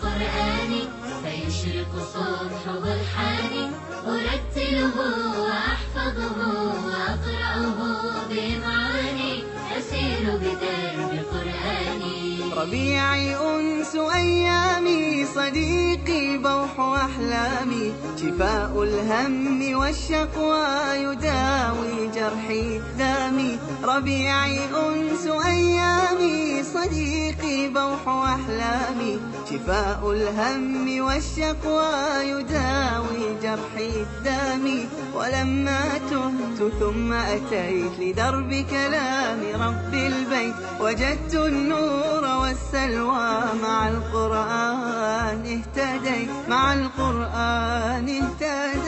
قرآني فيشرق صبح برحاني، أرتله وأحفظه وأقرأه بمعاني، أسير بدرب قرآني. ربيعي أنس أيامي، صديقي بوح أحلامي، شفاء الهم والشقوى يداوي جرحي دامي. ربيعي أنس أيامي، صديقي بوح أحلامي، شفاء الهم والشقوى يداوي جرحي دامي. ولما تهت ثم أتيت لدرب كلام رب البيت، وجدت النور والسلوى مع القرآن اهتديت، مع القرآن اهتديت.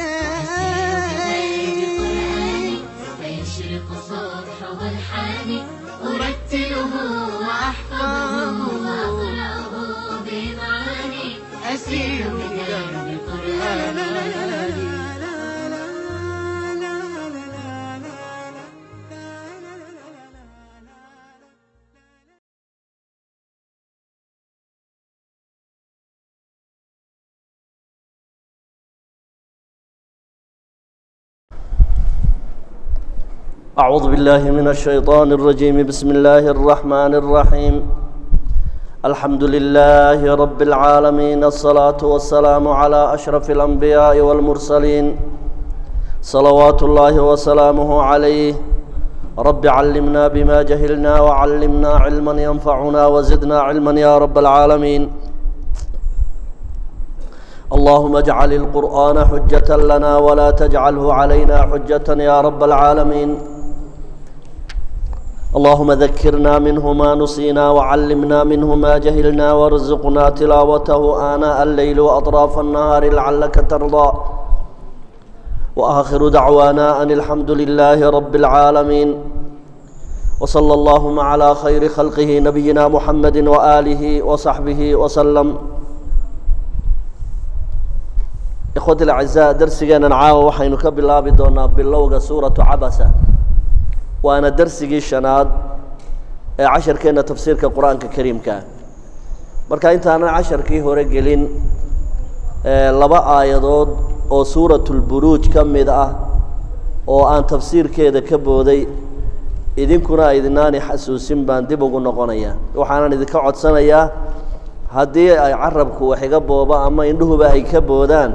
فيشرق صبح برحاني، أرتله وأحفظه وأقرأه بمعاني، أسير بدرب قرآني. أعوذ بالله من الشيطان الرجيم. بسم الله الرحمن الرحيم. الحمد لله رب العالمين، الصلاة والسلام على أشرف الأنبياء والمرسلين، صلوات الله وسلامه عليه. رب علمنا بما جهلنا وعلمنا علما ينفعنا وزدنا علما يا رب العالمين. اللهم اجعل القرآن حجة لنا ولا تجعله علينا حجة يا رب العالمين. اللهم ذكرنا منه ما نسينا وعلمنا منه ما جهلنا وارزقنا تلاوته آناء الليل وأطراف النهار لعلك ترضى. وآخر دعوانا أن الحمد لله رب العالمين، وصلى اللهم على خير خلقه نبينا محمد وآله وصحبه وسلم. إخوتي الأعزاء، درسigeenan caawa waxaynu ka bilaabi doonaa bilowga suuratu Cabasa, waana darsigii shanaad ee casharkeenna tafsiirka Qur-aanka Kariimka. Marka intaanan casharkii hore gelin, laba aayadood oo Suuratulburuuj ka mid ah oo aan tafsiirkeeda ka booday, idinkuna aydinaani xasuusin, baan dib ugu noqonayaa. Waxaanan idinka codsanayaa, haddii ay carabku wax iga boobo ama indhuhuba ay ka boodaan,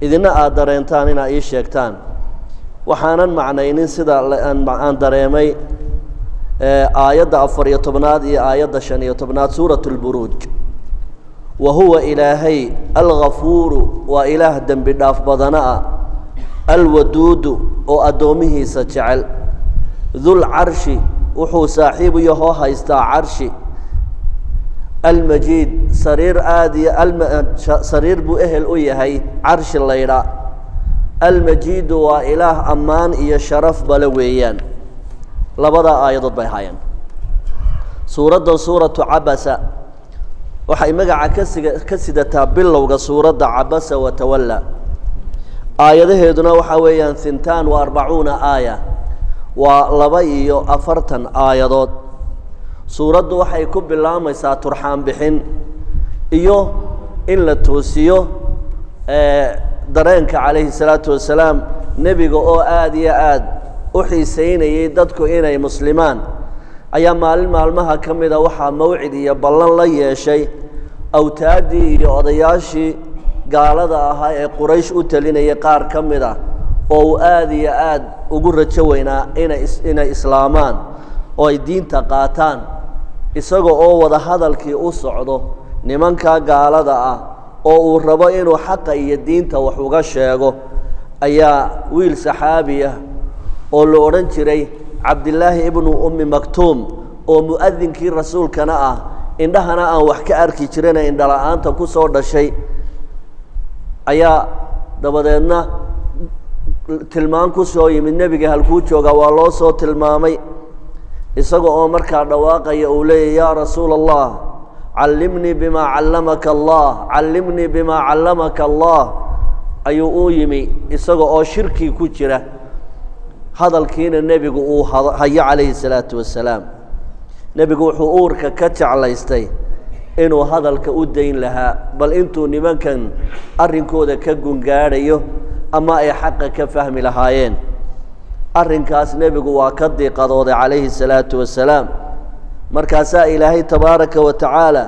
idina aada dareentaan inaa ii sheegtaan. Waxaanan macnaynin sida aan dareemay aayadda 14aad iyo aayadda 15aad Suurat Lburuuj. Wa huwa Ilaahay alghafuuru, waa Ilaah dembi dhaaf badana ah, alwaduudu, oo addoomihiisa jecel, dulcarshi, wuxuu saaxiibu yahoo haystaa carshi, almajiid, sariir aada iyo sariir buu ehel u yahay carshi laydhaa. Almajiidu waa Ilaah ammaan iyo sharaf bale weeyaan. Labadaa aayadood bay ahaayeen. Suuraddan Suuratu Cabasa waxay magaca kasiga ka sidataa bilowga suuradda, cabasa watawalla. Aayadaheeduna waxaa weeyaan 42 aaya, waa 42 aayadood. Suuraddu waxay ku bilaamaysaa turxaan bixin iyo in la toosiyo dareenka calayhi salaatu wasalaam nebiga, oo aada iyo aada u xiiseynayay dadku inay muslimaan. Ayaa maalin maalmaha ka mida waxaa mawcid iyo ballan la yeeshay awtaaddii iyo odayaashii gaalada ahaa ee Quraysh u talinayay qaar ka mid ah, oo uu aada iyo aada ugu rajo weynaa inay islaamaan oo ay diinta qaataan. Isaga oo wada hadalkii u socdo nimankaa gaalada ah oo uu rabo inuu xaqa iyo diinta wax uga sheego, ayaa wiil saxaabi ah oo la odhan jiray Cabdillaahi ibnu Ummi Maktuum, oo mu'adinkii rasuulkana ah, indhahana aan wax ka arki jirina, indhala-aanta ku soo dhashay, ayaa dabadeedna tilmaan ku soo yimid nebiga halkuu joogaa. Waa loo soo tilmaamay. Isaga oo markaa dhawaaqaya uu leeyahy: "Yaa rasuula Allah, callimnii bimaa callamaka Allah, callimnii bimaa callamaka Allah," ayuu u yimi, isaga oo shirkii ku jira, hadalkiina nebigu uu hayo calayhi salaatu wasalaam. Nebigu wuxuu uurka ka jeclaystay Inuu hadalka u dayn lahaa bal intuu nimankan arrinkooda ka gungaadhayo ama ay xaqa ka fahmi lahaayeen. Arrinkaas nebigu waa ka diiqadooday calayhi salaatu wasalaam. Markaasaa Ilaahay tabaaraka wa tacaala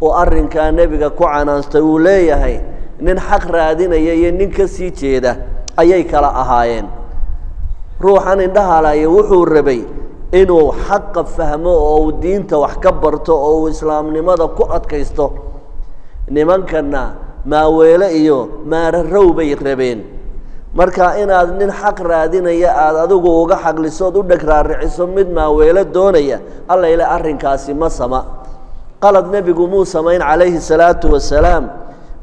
oo arrinkaa nebiga ku canaanstay, uu leeyahay nin xaq raadinaya iyo nin ka sii jeeda ayay kala ahaayeen. Ruuxan indhahalaya wuxuu rabay inuu xaqa fahmo oo uu diinta wax ka barto oo uu islaamnimada ku adkaysto. Nimankanna maaweele iyo maararow bay rabeen. Marka inaad nin xaq raadinaya aada adigu uga xaqlisood u dheg raariciso mid maaweelo doonaya, alla ile arrinkaasi ma sama. Qalad nebigu muu samayn calayhi salaatu wasalaam,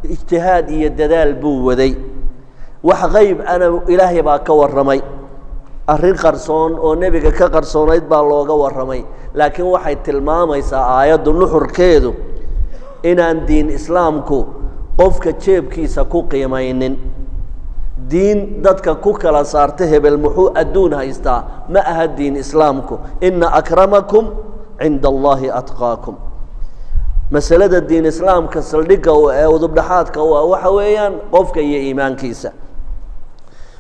ijtihaad iyo dadaal buu waday. Wax qayb ana Ilaahay baa ka warramay, arrin qarsoon oo nebiga ka qarsoonayd baa looga warramay. Laakiin waxay tilmaamaysaa aayaddu nuxurkeedu inaan diin islaamku qofka jeebkiisa ku qiimaynin. Diin dadka ku kala saarta hebel muxuu adduun haystaa ma aha diin islaamku. Ina akramakum cinda Allahi atqaakum. Masalada diin islaamka saldhigga ee udubdhaxaadka u ah waxa weeyaan qofka iyo iimaankiisa.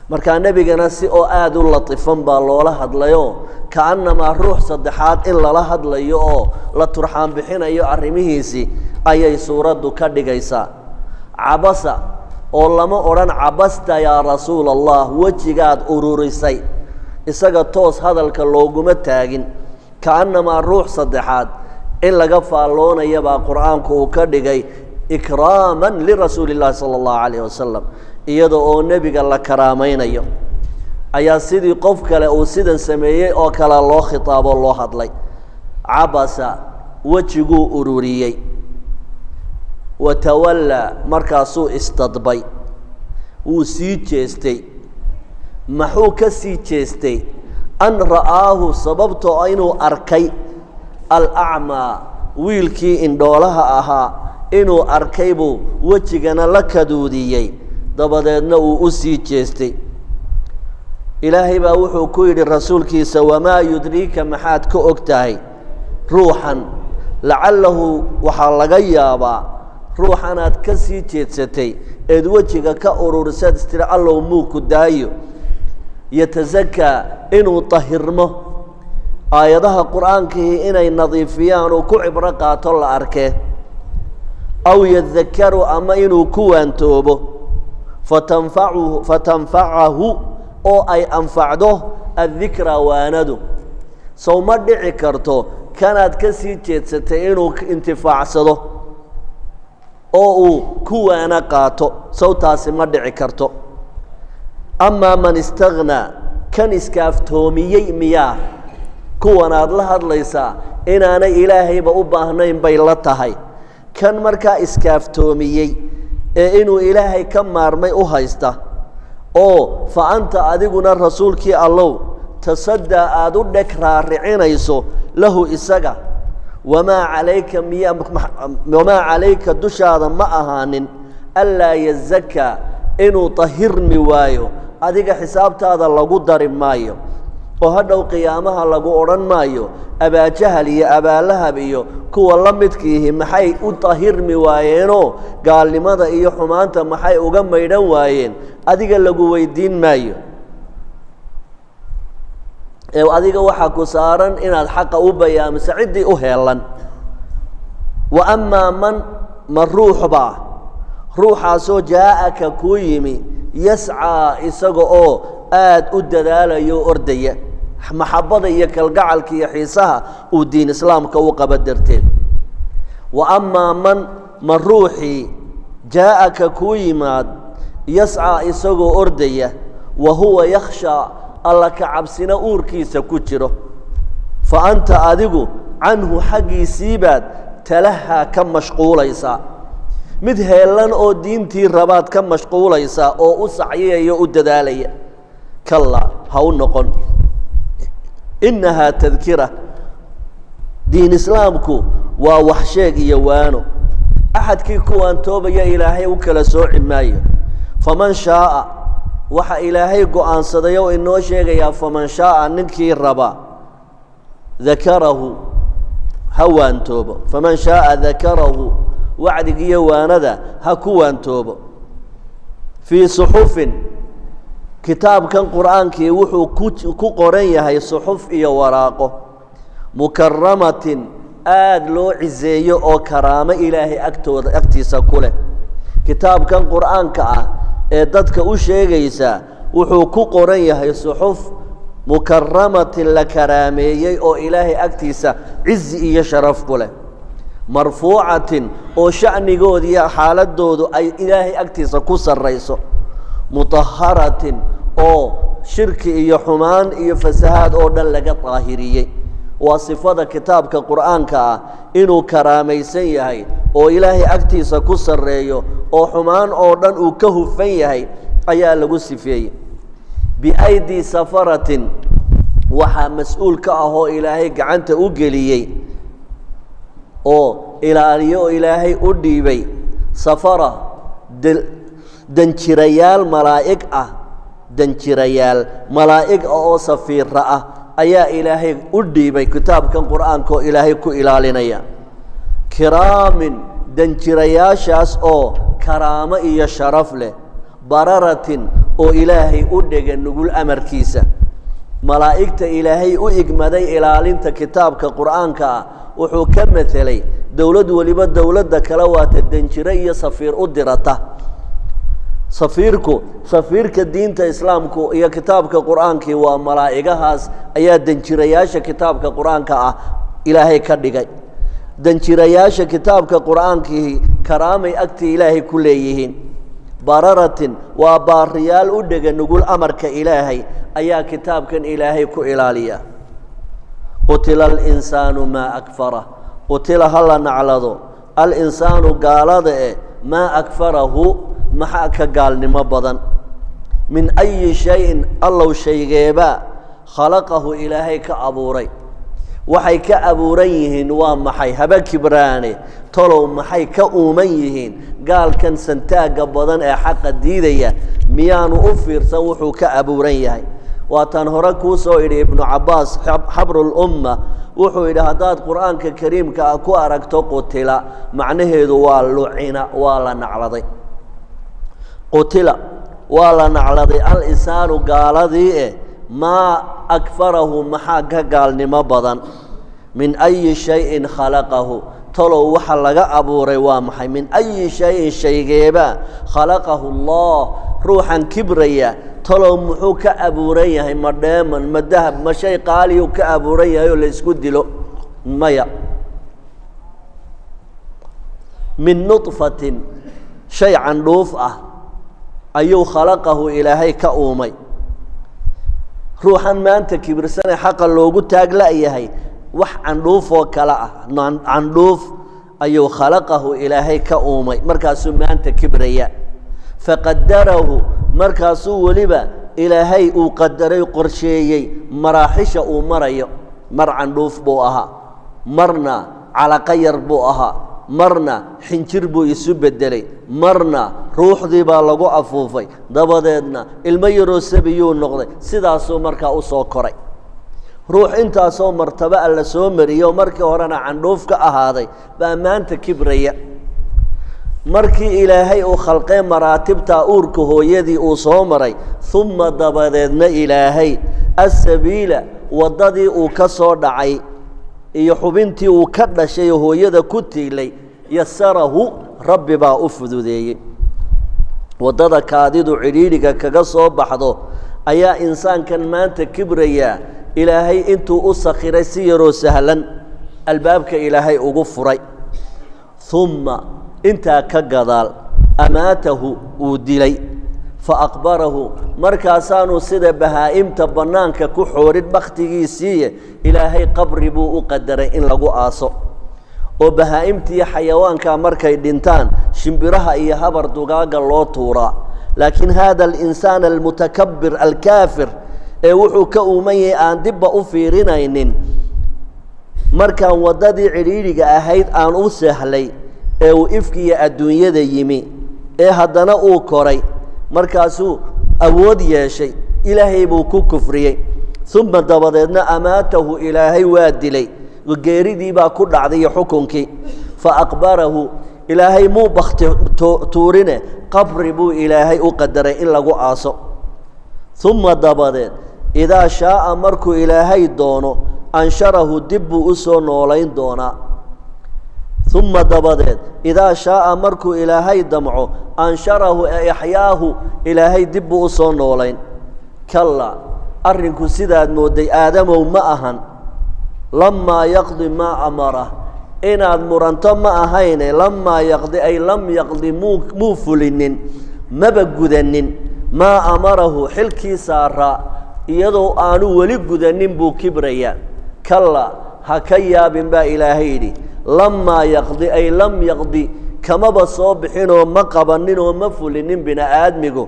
Markaa nebigana si oo aada u latifan baa loola hadlayo, kaannamaa ruux saddexaad in lala hadlayo oo la turxaan bixinayo arrimihiisii ayay suuraddu ka dhigaysaa. Cabasa oo lama odhan cabasta yaa rasuula Allah, wejigaad ururisay, isaga toos hadalka looguma taagin. Kaannamaa ruux saddexaad in laga faalloonaya baa Qur-aanku uu ka dhigay, ikraaman lirasuuli illahi sala allahu calayh wasalam, iyada oo nebiga la karaamaynayo ayaa sidii qof kale uu sidan sameeyey oo kale loo khitaabo, loo hadlay. Cabasa, wejiguu ururiyey, watawallaa, markaasuu isdadbay, wuu sii jeestay. Maxuu ka sii jeestay? An ra'aahu, sababtoo inuu arkay alacmaa, wiilkii indhoolaha ahaa inuu arkay buu wejigana la kaduudiyey, dabadeedna uu u sii jeestay. Ilaahay baa wuxuu ku yidhi rasuulkiisa: wamaa yudriika, maxaad ka og tahay ruuxan? Lacallahu, waxaa laga yaabaa ruuxanaad ka sii jeedsatay eed wejiga ka ururisaad istiri allow muu ku daayo, yatasakaa, inuu tahirmo, aayadaha qur-aankii inay nadiifiyaan uu ku cibro qaato la arkee, aw yadakaru, ama inuu ku waantoobo, fatanfacuhu, fatanfacahu, oo ay anfacdo addikra, waanadu. Sow ma dhici karto kanaad ka sii jeedsatay inuu intifaacsado oo uu ku waano qaato? Sawtaasi ma dhici karto? Amaa man istagnaa, kan iskaaftoomiyey miyaa? Kuwanaad la hadlaysaa inaanay Ilaahayba u baahnayn bay la tahay. Kan markaa iskaaftoomiyey ee inuu Ilaahay ka maarmay u haysta, oo fa anta, adiguna rasuulkii Allow, tasaddaa, aada u dheg raaricinayso lahu isaga. Wamaa calayka miya, wamaa calayka, dushaada ma ahaanin anlaa yazakaa, inuu tahirmi waayo. Adiga xisaabtaada lagu dari maayo oo hadhow qiyaamaha lagu odhan maayo Abaajahal iyo Abaalahab iyo kuwa la midkiihi maxay u tahirmi waayeenoo gaalnimada iyo xumaanta maxay uga maydhan waayeen? Adiga lagu weydiin maayo. Ee adiga waxaa ku saaran inaad xaqa u bayaamiso ciddii u heelan. Wa amaa man, ma ruux baa ruuxaasoo jaaءaka, kuu yimi, yascaa, isaga oo aada u dadaalayo, ordaya, maxabada iyo kalgacalka iyo xiisaha uu diin islaamka u qaba darteed. Wa amaa man, ma ruuxii jaaءaka, kuu yimaad, yascaa, isagoo ordaya, wa huwa yakhshaa, Alla ka cabsina uurkiisa ku jiro, fa anta, adigu, canhu, xaggiisiibaad, talahaa, ka mashquulaysaa. Mid heellan oo diintii rabaad ka mashquulaysaa oo u sacyiyaya, u dadaalaya. Kallaa, ha u noqon. Innahaa tadkira, diin islaamku waa wax sheeg iyo waano. Axadkii kuwaan toobaya Ilaahay u kala sooci maayo. Faman shaaa, waxa Ilaahay go-aansaday oo inoo sheegayaa, faman shaaa, ninkii raba, dakarahu, Ha waantoobo. Faman shaaa dakarahu, wacdigiiyo waanada ha ku waantoobo. Fii suxufin, kitaabkan qur'aankii wuxuu ku qoran yahay suxuf iyo waraaqo, mukaramatin, aada loo ciseeyo oo karaamo Ilaahay agtooda agtiisa ku leh. Kitaabkan qur'aanka ah ee dadka u sheegaysaa wuxuu ku qoran yahay suxuf mukaramatin, la karaameeyey oo Ilaahay agtiisa cizi iyo sharaf ku leh, marfuucatin, oo sha'nigooda iyo xaaladoodu ay Ilaahay agtiisa ku sarrayso, mutaharatin, oo shirki iyo xumaan iyo fasahaad oo dhan laga daahiriyey. Waa sifada kitaabka qur'aanka ah, inuu karaamaysan yahay oo Ilaahay agtiisa ku sarreeyo oo xumaan oo dhan uu ka hufan yahay ayaa lagu sifeeyey. Biaydi safaratin, waxaa mas-uul ka ah oo Ilaahay gacanta u geliyey oo ilaaliyo oo Ilaahay u dhiibay safara, danjirayaal malaa'ig ah. Danjirayaal malaa'ig ah oo safiira ah ayaa Ilaahay u dhiibay kitaabkan qur'aanka oo Ilaahay ku ilaalinaya. Kiraamin, danjirayaashaas oo karaamo iyo sharaf leh, bararatin, oo Ilaahay u dhega nugul amarkiisa. Malaa'igta Ilaahay u igmaday ilaalinta kitaabka qur'aanka ah wuxuu ka metelay dowlad weliba dowladda kale waata danjiro iyo safiir u dirata. Safiirku, safiirka diinta Islaamku iyo kitaabka qur'aankii waa malaa'igahaas ayaa danjirayaasha kitaabka qur'aanka ah Ilaahay ka dhigay. Danjirayaasha kitaabka qur'aankii karaamay agtii Ilaahay ku leeyihiin. Bararatin, waa baariyaal u dhega nugul amarka Ilaahay ayaa kitaabkan Ilaahay ku ilaaliya. Qutila alinsaanu maa akfarah. Qutila, ha la naclado, alinsaanu, gaalada e, maa akfarahu, maxaa ka gaalnimo badan. Min ayi shayin, allow shaygeebaa, khalaqahu, Ilaahay ka abuuray. Waxay ka abuuran yihiin waa maxay? Haba kibraane, tolow maxay ka uuman yihiin gaalkan santaagga badan ee xaqa diidaya? Miyaanu u fiirsan wuxuu ka abuuran yahay? Waataan hore kuu soo idhi, Ibnu Cabbaas xabrulumma wuxuu yidhi, haddaad qur'aanka kariimka ah ku aragto qutila, macnaheedu waa lucina, waa la nacladay. Qutila, waa la nacladay, al-insaanu, gaaladii eh, maa akfarahu, maxaa ka gaalnimo badan. Min ayi shayin khalaqahu, talow waxa laga abuuray waa maxay? Min ayi shayin, shaygeeba, khalaqahu Allah, ruuxan kibraya talow muxuu ka abuuran yahay? Ma dheeman, ma dahab, ma shay qaaliyuu ka abuuran yahay oo la isku dilo? Maya. Min nudfatin, shay candhuuf ah ayuu khalaqahu Ilaahay ka uumay. Ruuxan maanta kibirsane xaqa loogu taag la'yahay wax candhuufoo kale ah, candhuuf ayuu khalaqahu Ilaahay ka uumay, markaasuu maanta kibraya. Faqadarahu, markaasuu weliba Ilaahay uu qadaray, qorsheeyey maraaxisha uu marayo. Mar candhuuf buu ahaa, marna calaqo yar buu ahaa, marna xinjir buu isu beddelay, marna ruuxdii baa lagu afuufay, dabadeedna ilmo yaroo sabiyuu noqday. Sidaasuu markaa u soo koray. Ruux intaasoo martabo a la soo mariyo, markii horena candhuuf ka ahaaday, baa maanta kibraya. Markii Ilaahay uu khalqee maraatibtaa uurka hooyadii uu soo maray, uma dabadeedna Ilaahay asabiila, waddadii uu ka soo dhacay iyo xubintii uu ka dhashay hooyada ku tiilay, yasarahu, Rabbi baa u fududeeyey. Waddada kaadidu cidhiidhiga kaga soo baxdo ayaa insaankan maanta kibrayaa Ilaahay intuu u sakhiray si yaroo sahlan albaabka Ilaahay ugu furay. Uma intaa ka gadaal amaatahu, uu dilay, fa aqbarahu, markaasaanu sida bahaa'imta bannaanka ku xoorin bakhtigiisiiye, Ilaahay qabri buu u qadaray in lagu aaso. Oo bahaa'imtiiyo xayawaankaa markay dhintaan shimbiraha iyo habar dugaaga loo tuuraa, laakiin haada alinsaan almutakabbir alkaafir ee wuxuu ka uuman yahay aan dibba u fiirinaynin, markaan waddadii cidhiidhiga ahayd aan u sahlay ee uu ifkiiyo adduunyada yimi ee haddana uu koray, markaasuu awood yeeshay, Ilaahay buu ku kufriyey. Uma dabadeedna amaatahu, Ilaahay waa dilay. Geeridii baa ku dhacday iyo xukunkii. Fa aqbarahu, Ilaahay muu bakti tuurine, qabri buu Ilaahay u qadaray in lagu aaso. Uma dabadeed, idaa shaaa, markuu Ilaahay doono, ansharahu, dib buu u soo noolayn doonaa. Uma dabadeed, idaa shaaa, markuu Ilaahay damco, ansharahu e axyaahu, Ilaahay dib buu u soo noolayn. Kalla, arrinku sidaad moodday, Aadamow, ma ahan. Lamaa yaqdi maa amara, inaad muranto ma ahayne. Lamaa yaqdi ay lam yaqdi, muu fulinin, maba gudanin maa amarahu, xilkii saaraa iyadoo aanu weli gudanin buu kibraya. Kalla, ha ka yaabin baa Ilaahay yidhi. Lamaa yaqdi ay lam yaqdi, kamaba soo bixinoo ma qabaninoo ma fulinin bini-aadmigu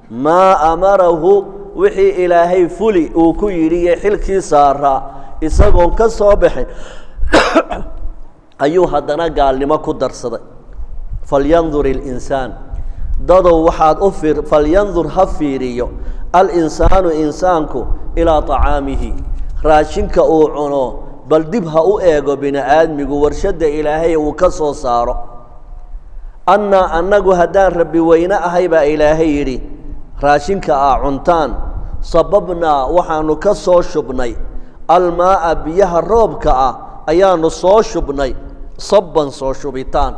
maa amarahu, wixii Ilaahay fuli uu ku yidhi iyo xilkii saaraa isagoon ka soo bixin ayuu haddana gaalnimo ku darsaday. Falyandur ilinsaan, dadow waxaad u fiir, falyandur, ha fiiriyo, alinsaanu, insaanku, ilaa طacaamihi, raashinka uu cuno bal dib ha u eego bini-aadmigu, warshadda Ilaahay uu ka soo saaro. Annaa annagu haddaan Rabbi weyne ahay baa Ilaahay yidhi, raashinka aa cuntaan, sababnaa, waxaanu ka soo shubnay, almaa'a, biyaha roobka ah ayaanu soo shubnay, sabban, soo shubitaan.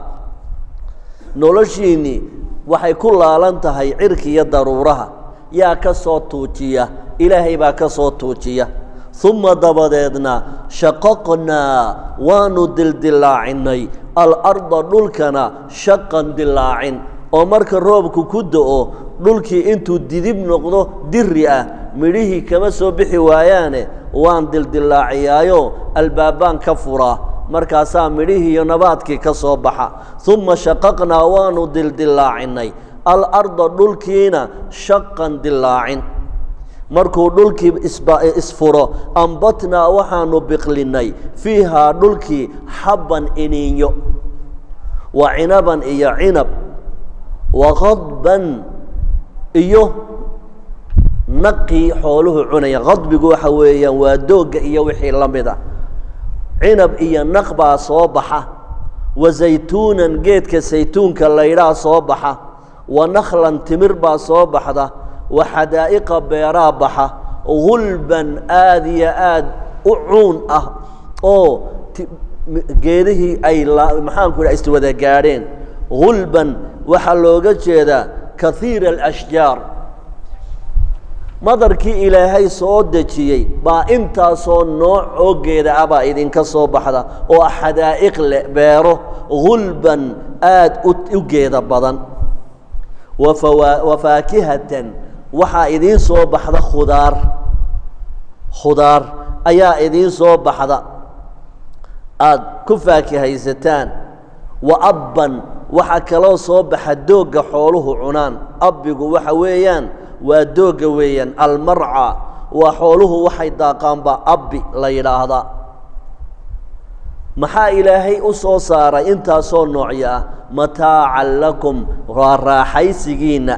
Noloshiinnii waxay ku laalan tahay cirki iyo daruuraha. Yaa ka soo tuujiya? Ilaahay baa ka soo tuujiya. Uma dabadeedna, shaqaqnaa, waanu dildilaacinay, alarda, dhulkana, shaqan, dilaacin, oo marka roobku ku da'o dhulkii intuu didib noqdo diri ah, midhihii kama soo bixi waayaane, waan dildilaaciyaayo albaabbaan ka furaa, markaasaa midhihii iyo nabaadkii ka soo baxa. Uma shaqaqnaa, waanu dildilaacinay, alarda, dhulkiina, shaqan, dilaacin. Markuu dhulkii isfuro, ambatnaa, waxaanu biqlinay, fiihaa, dhulkii, xabban, iniinyo, wa cinaban, iyo cinab, wa qadban, iyo naqii xooluhu cunaya. Qadbigu waxa weeyaan waa doogga iyo wixii la mid ah. Cinab iyo naq baa soo baxa. Wa zaytuunan, geedka saytuunka laydhaa soo baxa. Wa nakhlan, timir baa soo baxda. Wa xadaa'iqa, beeraa baxa. Gulban, aad iyo aad u cuun ah, oo geedihii ay maxaanku idhaha iswada gaadheen. Gulban waxaa looga jeedaa kahiira alashjaar. Madarkii Ilaahay soo dejiyey baa intaasoo nooc oo geeda ah baa idinka soo baxda, oo xadaa'iq leh, beero gulban, aad u geeda badan. Wa faakihatan, waxaa idiin soo baxda khudaar, khudaar ayaa idiin soo baxda aada ku faakihaysataan. Wa abban, waxaa kaloo soo baxa doogga xooluhu cunaan. Abbigu waxa weeyaan waa doogga weeyaan. Almarca waa xooluhu waxay daaqaan baa abbi la yidhaahdaa. Maxaa Ilaahay u soo saaray intaasoo noocyo ah? Mataacan lakum, waa raaxaysigiinna,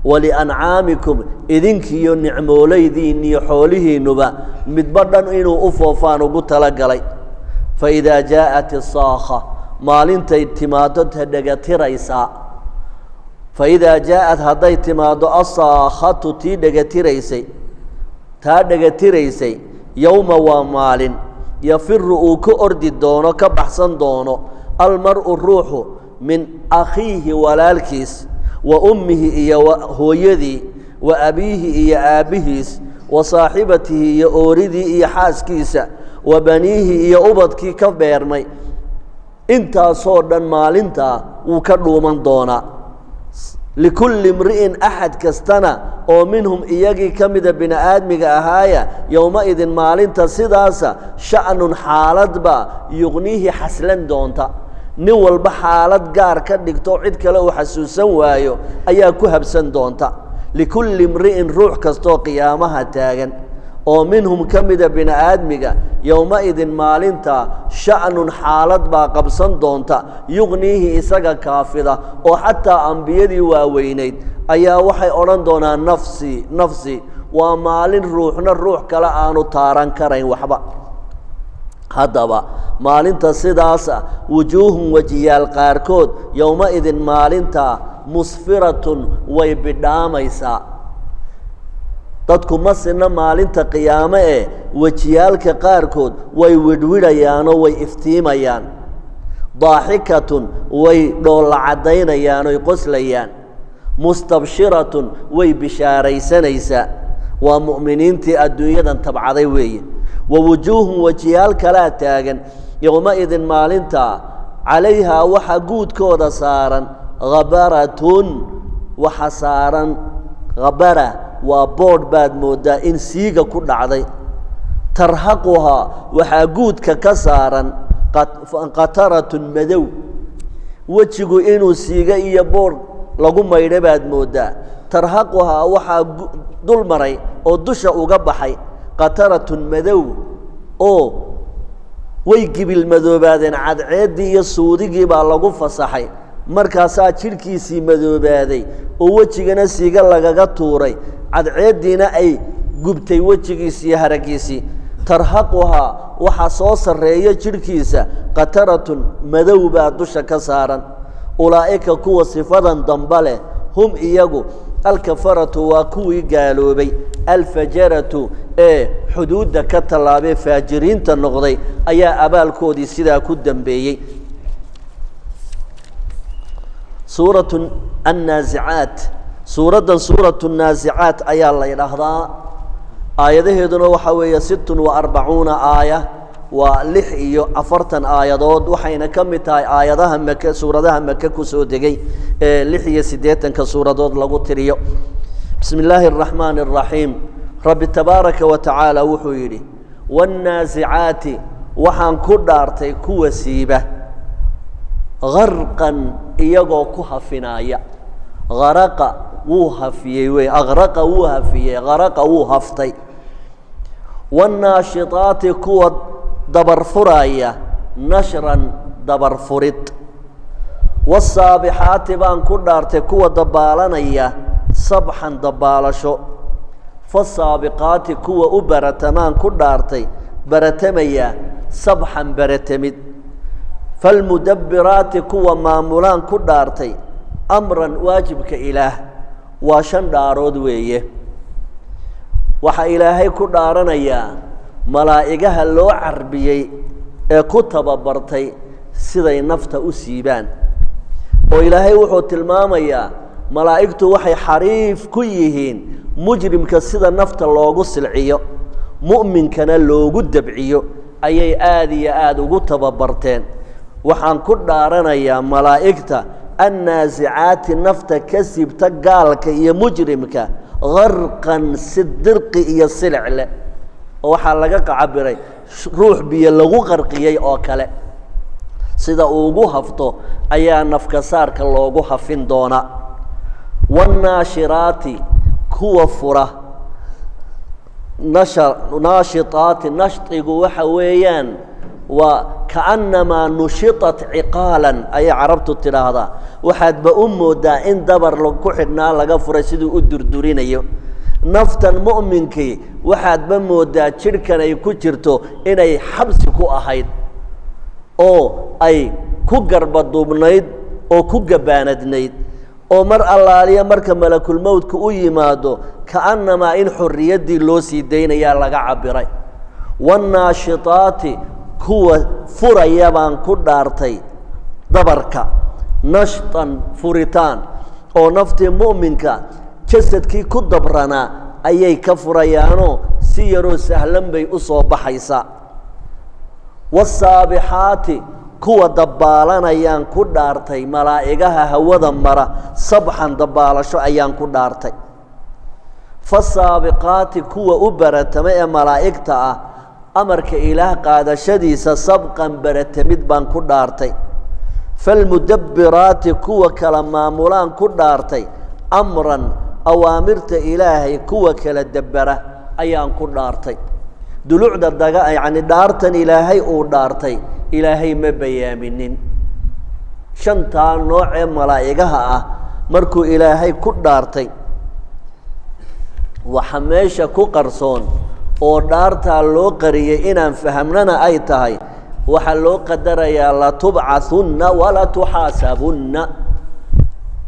waliancaamikum, idinkiiyo nicmoolaydiinniyo xoolihiinnuba midba dhan inuu u foofaan ugu talagalay. Fa idaa jaa'at isaakha, maalintay timaaddo ta dhegatiraysaa. Fa idaa jaa'at, hadday timaaddo, asaakhatu, tii dhegatiraysay, taa dhegatiraysay, yowma, waa maalin, yafiru, uu ka ordi doono, ka baxsan doono, almar'u, ruuxu, min akhiihi, walaalkiis, wa ummihi, iyo hooyadii, wa abiihi, iyo aabbihiis, wa saaxibatihi, iyo ooridii iyo xaaskiisa, wa baniihi, iyo ubadkii ka beermay. Intaasoo dhan maalintaa wuu ka dhuuman doonaa. Likulli imri'in, axad kastana oo, minhum, iyagii ka mida bini-aadmiga ahaaya, yowma-idin, maalinta sidaasa, sha'nun, xaaladba, yuqniihi, xaslan doonta. Nin walba xaalad gaar ka dhigto, cid kale uu xasuusan waayo ayaa ku habsan doonta. Likulli imri'in, ruux kastoo qiyaamaha taagan oo, minhum, ka mida bini-aadmiga, yowma-idin, maalinta, sha'nun, xaalad baa qabsan doonta, yuqniihi, isaga kaafida, oo xataa ambiyadii waaweynayd ayaa waxay odhan doonaan nafsi, nafsi. Waa maalin ruuxna ruux kale aanu taaran karayn waxba. Haddaba maalinta sidaas ah, wujuuhun wejiyaal qaarkood, yowma-idin maalintaa, musfiratun way bidhaamaysaa. Dadku ma sinna maalinta qiyaame ee wejiyaalka qaarkood way widhwidhayaanoo way iftiimayaan, daaxikatun way dhoolla caddaynayaan oy qoslayaan, mustabshiratun way bishaaraysanaysaa. Waa mu'miniintii adduunyadan tabcaday weeye. Wa wujuuhun wejiyaal kalaa taagan, yowma-idin maalintaa, calayhaa waxa guudkooda saaran khabaratun, waxa saaran khabara waa boodh baad mooddaa in siiga ku dhacday. Tarhaquhaa waxaa guudka ka saaran qataratun madow, wejigu inuu siiga iyo boodh lagu maydho baad mooddaa. Tarhaquhaa waxaa dul maray oo dusha uga baxay qataratun madow, oo way gibil madoobaadeen, cadceeddii iyo suudigii baa lagu fasaxay, markaasaa jidhkiisii madoobaaday oo wejigana siiga lagaga tuuray, cadceeddiina ay gubtay wejigiisii iyo haraggiisii. Tarhaquhaa waxaa soo sarreeya jidhkiisa qataratun madow baa dusha ka saaran. Ulaa'ika kuwa sifadan damba leh, hum iyagu alkafaratu waa kuwii gaaloobay, alfajaratu ee xuduudda ka tallaabee faajiriinta noqday ayaa abaalkoodii sidaa ku dambeeyey. Suuratu annaasicaat, suuraddan suuratu naasicaat ayaa la yidhaahdaa. Aayadaheeduna waxaa weeye 46 aaya, waa 46 aayadood, waxayna ka mid tahay aayadaha make, suuradaha make ku soo degay ee 86-ka suuradood lagu tiriyo. Bismi illaahi araxmaani araxiim. Rabbi tabaaraka wa tacaala wuxuu yidhi: waannaasicaati, waxaan ku dhaartay kuwa siiba, garqan iyagoo ku hafinaaya. Haraqa wuu hafiyey wey, akhraqa wuu hafiyey, haraqa wuu haftay. Waannaashitaati kuwa dabar furaaya, nashran dabar furid. Wasaabixaati baan ku dhaartay kuwa dabaalanaya, sabxan dabaalasho. Fasaabiqaati kuwa u baratamaan ku dhaartay, baratamaya, sabxan baratamid. Falmudabbiraati kuwa maamulaan ku dhaartay, amran waajibka ilaah. Waa shan dhaarood weeye. Waxaa Ilaahay ku dhaaranayaa malaa'igaha loo carbiyey ee ku tababartay siday nafta u siibaan, oo Ilaahay wuxuu tilmaamayaa malaa'igtu waxay xariif ku yihiin mujrimka sida nafta loogu silciyo, mu'minkana loogu dabciyo ayay aada iyo aada ugu tababarteen. Waxaan ku dhaaranayaa malaa'igta annaasicaati nafta ka siibta gaalka iyo mujrimka, garqan si dirqi iyo silic leh, oo waxaa laga cabiray ruux biyo lagu qarqiyey oo kale, sida uu ugu hafto ayaa nafka saarka loogu hafin doonaa. Waannaashiraati kuwa fura, nasha naashitaati, nashtigu waxa weeyaan waa kaannamaa nushitat ciqaalan ayay carabtu tidhaahdaa. Waxaadba u moodaa in dabar ku xidhnaa laga furay siduu u durdurinayo naftan mu'minkii, waxaadba moodaa jidhkan ay ku jirto inay xabsi ku ahayd oo ay ku garbaduubnayd oo ku gabaanadnayd, oo mar allaaliya marka malakulmowdku u yimaado kaannamaa in xorriyaddii loo sii daynayaa laga cabiray. Waannaashitaati kuwa furaya baan ku dhaartay dabarka, nashtan furitaan, oo naftii mu'minka jasadkii ku dabranaa ayay ka furayaanoo si yaroo sahlan bay u soo baxaysaa. Wasaabixaati kuwa dabaalanayaan ku dhaartay, malaa'igaha hawada mara, sabxan dabaalasho ayaan ku dhaartay. Fasaabiqaati kuwa u baratama ee malaa'igta ah amarka Ilaah qaadashadiisa, sabqan baratamid baan ku dhaartay. Falmudabbiraati kuwa kala maamulaan ku dhaartay, amran awaamirta Ilaahay kuwa kala dabbera ayaan ku dhaartay. Dulucda daga yacni dhaartan Ilaahay uu dhaartay, Ilaahay ma bayaaminin shantaa nooc ee malaa'igaha ah markuu Ilaahay ku dhaartay. Waxa meesha ku qarsoon oo dhaartaa loo qariyey inaan fahamnana ay tahay Waxaa loo qadarayaa latubcaثunna walatuxaasabunna.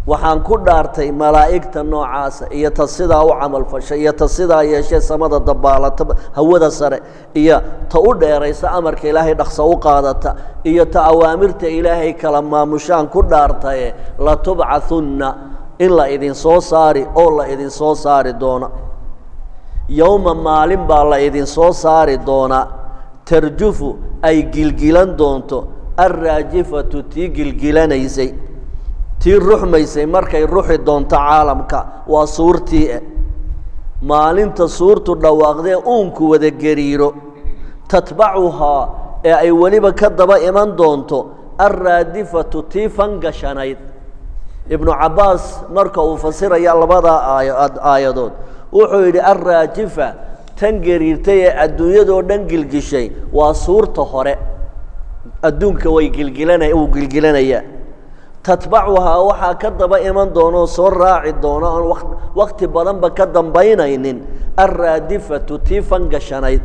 Waxaan ku dhaartay malaa'igta noocaasa iyo ta sidaa u camalfashay iyo ta sidaa yeeshee samada dabaalata, hawada sare, iyo ta u dheeraysa amarka Ilaahay dhaqso u qaadata, iyo ta awaamirta Ilaahay kala maamushaan ku dhaartaye, latubcaثunna, in la idinsoo saari oo la idinsoo saari doono. Yowma, maalin baa la idinsoo saari doonaa, tarjufu, ay gilgilan doonto, alraajifatu, tii gilgilanaysay, tii ruxmaysay, markay ruxi doonto caalamka. Waa suurtii e maalinta suurtu dhawaaqdee uunku wada gariiro. Tatbacuhaa, ee ay weliba ka daba iman doonto, alraadifatu, tii fangashanayd. Ibnu Cabbaas marka uu fasiraya labadaa aayadood wuxuu yidhi: alraajifa, tan gariirtay ee adduunyadoo dhan gilgishay, waa suurta hore, adduunka way gilgilana, wuu gilgilanayaa. Tatbacuhaa, waxaa ka daba iman doonoo soo raaci doono oon wakti badanba ka dambaynaynin, alraadifatu, tii fangashanayd.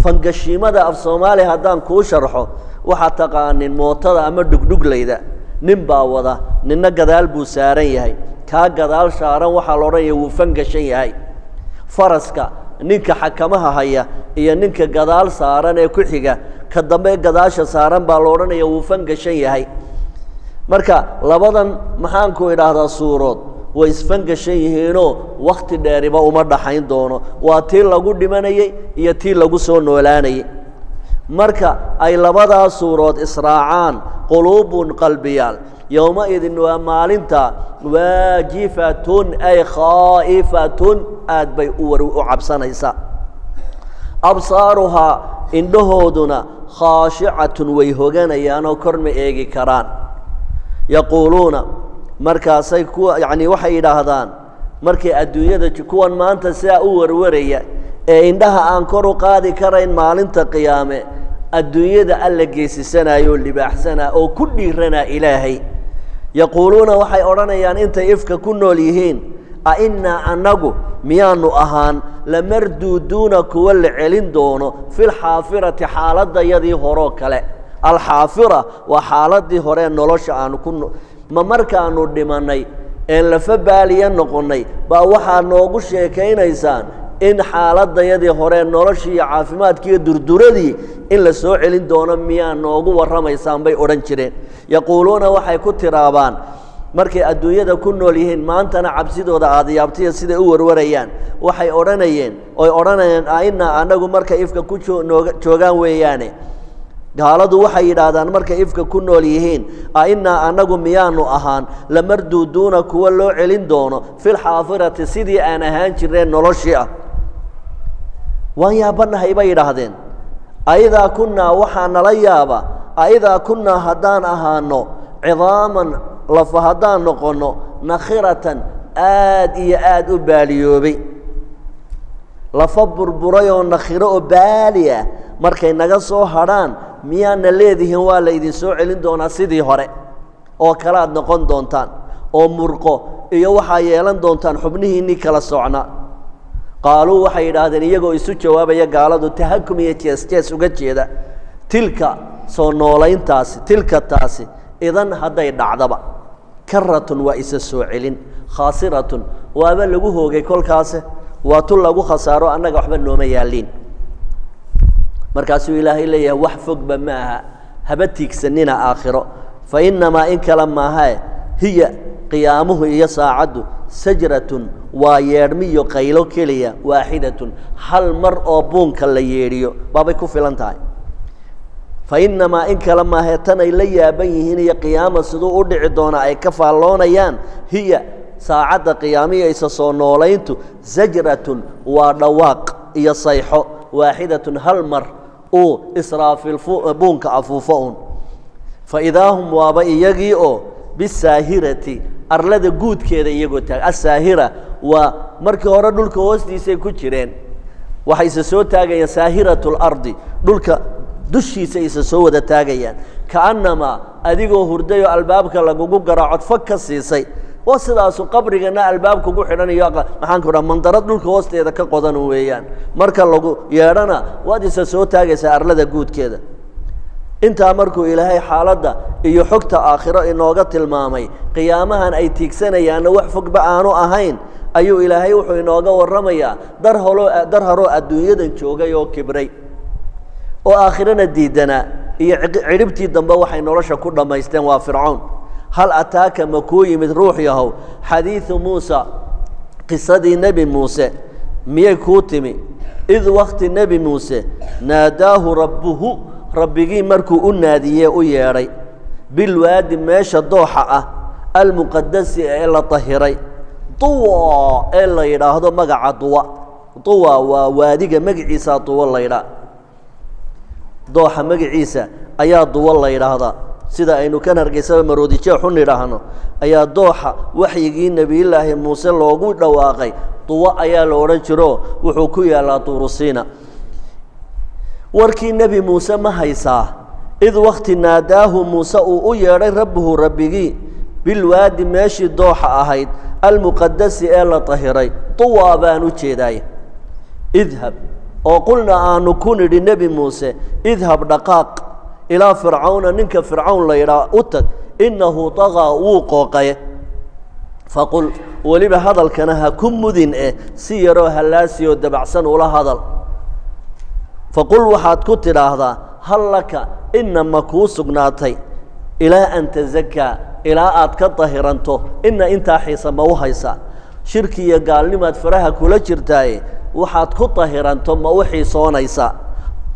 Fangashiimada af Soomaaliya haddaan kuu sharxo, waxaad taqaanin mootada ama dhugdhuglayda, nin baa wada, ninna gadaal buu saaran yahay. Kaa gadaal saaran waxaa la odhanaya wuu fangashan yahay. Faraska ninka xakamaha haya iyo ninka gadaal saaran ee ku xiga, ka dambe gadaasha saaran baa la odhanaya wuu fangashan yahay. Marka labadan, maxaanku idhaahdaa, suurood way isfangashan yihiinoo wakti dheeriba uma dhaxayn doono. Waa tii lagu dhimanayey iyo tii lagu soo noolaanayey. Marka ay labadaa suurood israacaan, quluubun, qalbiyaal, yowmaidin, waa maalinta, waajifatun ay khaa'ifatun, aad bay u war u cabsanaysaa. Absaaruhaa, indhahooduna, khaashicatun, way hoganayaanoo kor ma eegi karaan. Yaquuluuna, markaasay kuwa, yacni, waxay yidhaahdaan markay adduunyada, kuwan maanta sidaa u warwaraya ee indhaha aan kor u qaadi karayn, maalinta qiyaame adduunyada alla geesisanaayo oo libaaxsanaa oo ku dhiiranaa Ilaahay. Yaquuluuna, waxay odhanayaan intay ifka ku nool yihiin: a innaa, annagu miyaanu ahaan, lamarduuduuna, kuwa la celin doono, filxaafirati, xaaladayadii horoo kale? Alxaafira waa xaaladii horee nolosha aanu ku ma markaanu dhimannay een lafa baaliya noqonnay baa waxaa noogu sheekaynaysaan in xaaladayadii hore noloshii iyo caafimaadkiiyo durduradii in la soo celin doono miyaa noogu warramaysaan, bay odhan jireen. Yaquuluuna, waxay ku tiraabaan markay adduunyada ku nool yihiin, maantana cabsidooda aadayaabtiya siday u warwarayaan, waxay odhanayeen oy odhanayeen: ainaa, annagu markay ifka ku nooga joogaan weeyaane, gaaladu waxay yidhaahdaan markay ifka ku nool yihiin: ainaa, annagu miyaanu ahaan, lamarduuduuna, kuwa loo celin doono, filxaafirati, sidii aan ahaan jirneen noloshii ah? Waan yaabanahay, bay yidhaahdeen. Aidaa kunnaa, waxaa nala yaaba, aidaa kunnaa, haddaan ahaano, cidaaman, lafa haddaan noqonno, nakhiratan, aad iyo aad u baaliyoobay, lafa burburay oo nakhiro oo baali ah markay naga soo hadhaan, miyaana leedihiin waa la idin soo celin doonaa, sidii hore oo kale aad noqon doontaan oo murqo iyo waxaa yeelan doontaan xubnihiinnii kala socna? Qaaluu, waxay yidhaahdeen iyagoo isu jawaabaya gaaladu, tahakum iyo jees jees uga jeeda: tilka, soo noolayntaasi, tilka, taasi, idan, hadday dhacdaba, karatun, waa isa soo celin, khaasiratun, waaba lagu hoogay kolkaase, waa tu lagu khasaaro, annaga waxba nooma yaalliin. Markaasuu Ilaahay leeyahay: wax fogba ma aha, haba tiigsanina aakhiro. Fa innamaa, in kale maahae, hiya, qiyaamuhu iyo saacaddu, sajratun, waa yeedhmiyo qaylo keliya, waaxidatun, hal mar oo buunka la yeedhiyo baabay ku filan tahay. Fa innamaa, in kale maahae, tan ay la yaaban yihiin iyo qiyaama siduu u dhici doona ay ka faalloonayaan, hiya, saacadda qiyaamiya isa soo noolayntu, sajratun, waa dhawaaq iyo sayxo, waaxidatun, hal mar uu Israafiil buunka afuufo un. Fa idaa hum, waaba iyagii oo, bisaahirati, arlada guudkeeda iyagoo taag. Asaahira waa markii hore dhulka hoostiisay ku jireen, waxay isa soo taagayaan saahiratu lardi, dhulka dushiisa isa soo wada taagayaan, kaannamaa adigoo hurdayoo albaabka lagugu garaacod fag ka siisay. Waa sidaasu qabrigana albaabkugu xidhanayo, maxaan ku dhaha, mandarad dhulka hoosteeda ka qodan weeyaan. Marka lagu yeedhana waad isa soo taagaysaa arlada guudkeeda. Intaa markuu Ilaahay xaaladda iyo xogta aakhiro inooga tilmaamay, qiyaamahan ay tiigsanayaanna wax fogba aanu ahayn, ayuu Ilaahay wuxuu inooga warramayaa dar holoo dar horoo adduunyadan joogay oo kibray oo aakhirana diidanaa iyo cidhibtii dambe waxay nolosha ku dhammaysteen. Waa Fircoon. Hal ataaka, ma kuu yimid ruux yahow, xadiidu Muusa, qisadii Nebi Muuse miyay kuu timi? Id wakti Nebi Muuse naadaahu rabbuhu, rabbigii markuu u naadiyee u yeedhay, bilwaadi, meesha dooxa ah, almuqadasi ee la tahiray, Duwa ee la yidhaahdo magaca Duwa. Duwa waa waadiga magaciisa, Duwa la yidhaah, dooxa magaciisa ayaa Duwa la yidhaahdaa. Sida aynu kan Hargeysaba Maroodi Jeexu nidhaahno, ayaa dooxa waxyigii Nebiyullaahi Muuse loogu dhawaaqay Duwa ayaa la odhan jiro. Wuxuu ku yaallaa Tuurusiina. Warkii Nebi Muuse ma haysaa? Id wakti naadaahu Muuse uu u yeedhay rabbuhu, rabbigii, bilwaadi, meeshii dooxa ahayd, almuqadasi ee la tahiray, Duwa baan u jeedaay. Idhab, oo qulna aanu ku nidhi Nebi Muuse, idhab, dhaqaaq, ilaa Fircawna, ninka Fircawn la yidhaah u tag, innahu طagaa, wuu qooqaye. Faqul, weliba hadalkana ha ku mudin eh, si yaroo hallaasiyoo dabacsan ula hadal. Faqul, waxaad ku tidhaahdaa, hal laka, ina ma kuu sugnaatay, ilaa an tazakaa, ilaa aad ka dahiranto, ina intaa xiisa ma u haysaa? Shirki iyo gaalnimaad faraha kula jirtaaye, waxaad ku dahiranto ma u xiisoonaysaa?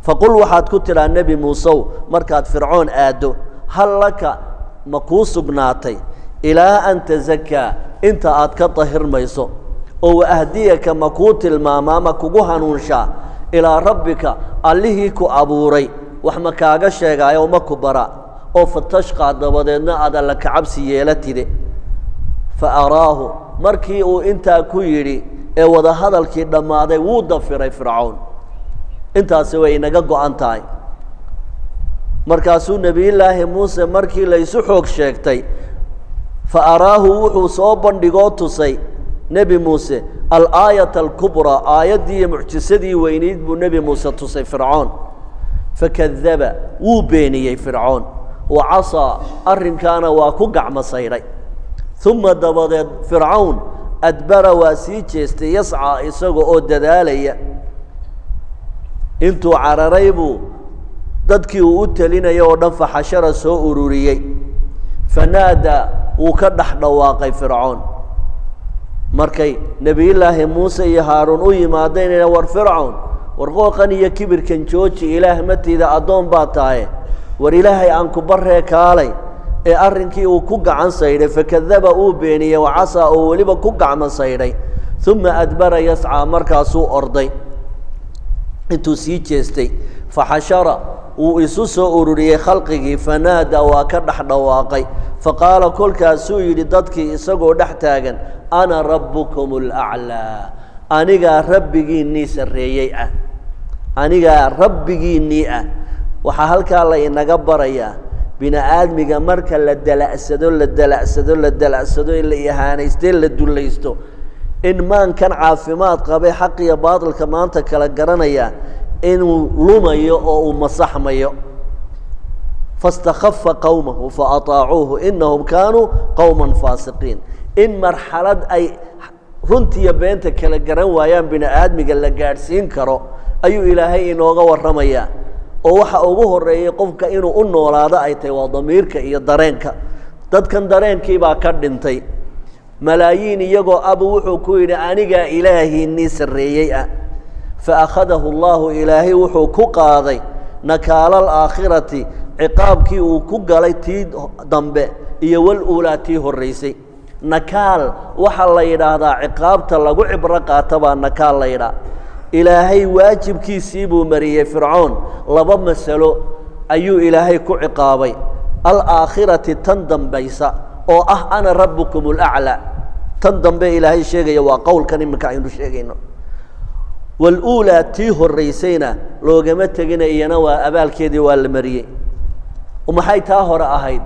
Faqul, waxaad ku tidhaa Nebi Muusew markaad Fircoon aaddo, hal laka, ma kuu sugnaatay, ilaa an tazakaa, inta aad ka dahirmayso, oo waahdiyaka, ma kuu tilmaamaa, ma kugu hanuunshaa, ilaa rabbika, allihii ku abuuray, wax ma kaaga sheegaayo, ma ku bara, oo fatashqaa, dabadeedna aad alla kacabsi yeelatide? Fa araahu, markii uu intaa ku yidhi ee wadahadalkii dhammaaday, wuu dafiray Fircawn. Intaasi way inaga go-an tahay. Markaasuu Nebiyullaahi Muuse markii laysu xoog sheegtay, fa araahu, wuxuu soo bandhigoo tusay Nebi Muuse alaayata alkubraa, aayaddii iyo mucjisadii weyneyd buu Nebi Muuse tusay Fircoon. Fakadaba, wuu beeniyey Fircoon, wa casaa, arrinkaana waa ku gacmo saydhay. Uma, dabadeed, Fircawn adbara, waa sii jeestay, yascaa, isaga oo dadaalaya. Intuu cararay buu dadkii uu u telinaya oo dhan faxashara soo ururiyey. Fanaadaa, wuu ka dhex dhawaaqay Fircoon markay Nebiyullaahi Muuse iyo Haaruun u yimaadeen: war Fircoon, war qooqan iyo kibirkan jooji, Ilaah matiida, addoon baa tahay, war Ilaahay aan ku barree, kaalay. Ee arrinkii uu ku gacan saydhay, fakadaba, uu beeniyey, wacasaa, oo weliba ku gacmo saydhay. Uma adbara yascaa, markaasuu orday intuu sii jeestay. Faxashara, wuu isu soo ururiyey khalqigii. Fanaada, waa ka dhex dhawaaqay. Faqaala, kolkaasuu yidhi dadkii isagoo dhex taagan: ana rabbukum alaclaa, anigaa rabbigiinnii sarreeyey ah, anigaa rabbigiinnii ah. Waxaa halkaa la inaga barayaa bini aadmiga marka la dala'sado, la dala'sado, la dala'sado, in la ihaanayste, la dullaysto, in maankan caafimaad qabay xaq iyo baatilka maanta kala garanaya inuu lumayo oo uu masaxmayo. Fastakhafa qowmahu faataacuuhu inahum kaanuu qowma faasiqiin. In marxalad ay runtiiyo beenta kala garan waayaan bini aadmiga la gaadhsiin karo ayuu Ilaahay inooga warramayaa, oo waxa ugu horeeyay qofka inuu u noolaado ay tahay waa damiirka iyo dareenka. Dadkan dareenkiibaa ka dhintay. Malaayiin iyagoo abu wuxuu ku yidhi: anigaa ilaahiinii sarreeyey ah. Fa akhadahu allahu, Ilaahay wuxuu ku qaaday nakaala alaakhirati, ciqaabkii uu ku galay tii dambe iyo wal-uulaa, tii horraysay. Nakaal waxaa la yidhaahdaa ciqaabta lagu cibro qaata baa nakaal la yidhaha. Ilaahay waajibkiisii buu mariyey Fircoon. Laba masalo ayuu Ilaahay ku ciqaabay: alaakhirati, tan dambaysa oo ah ana rabbukum alaclaa, tan dambe Ilaahay sheegaya waa qowlkan iminka aynu sheegayno. Waluulaa, tii horraysayna loogama tegina, iyana waa abaalkeedii waa la mariyey. Maxay taa hore ahayd?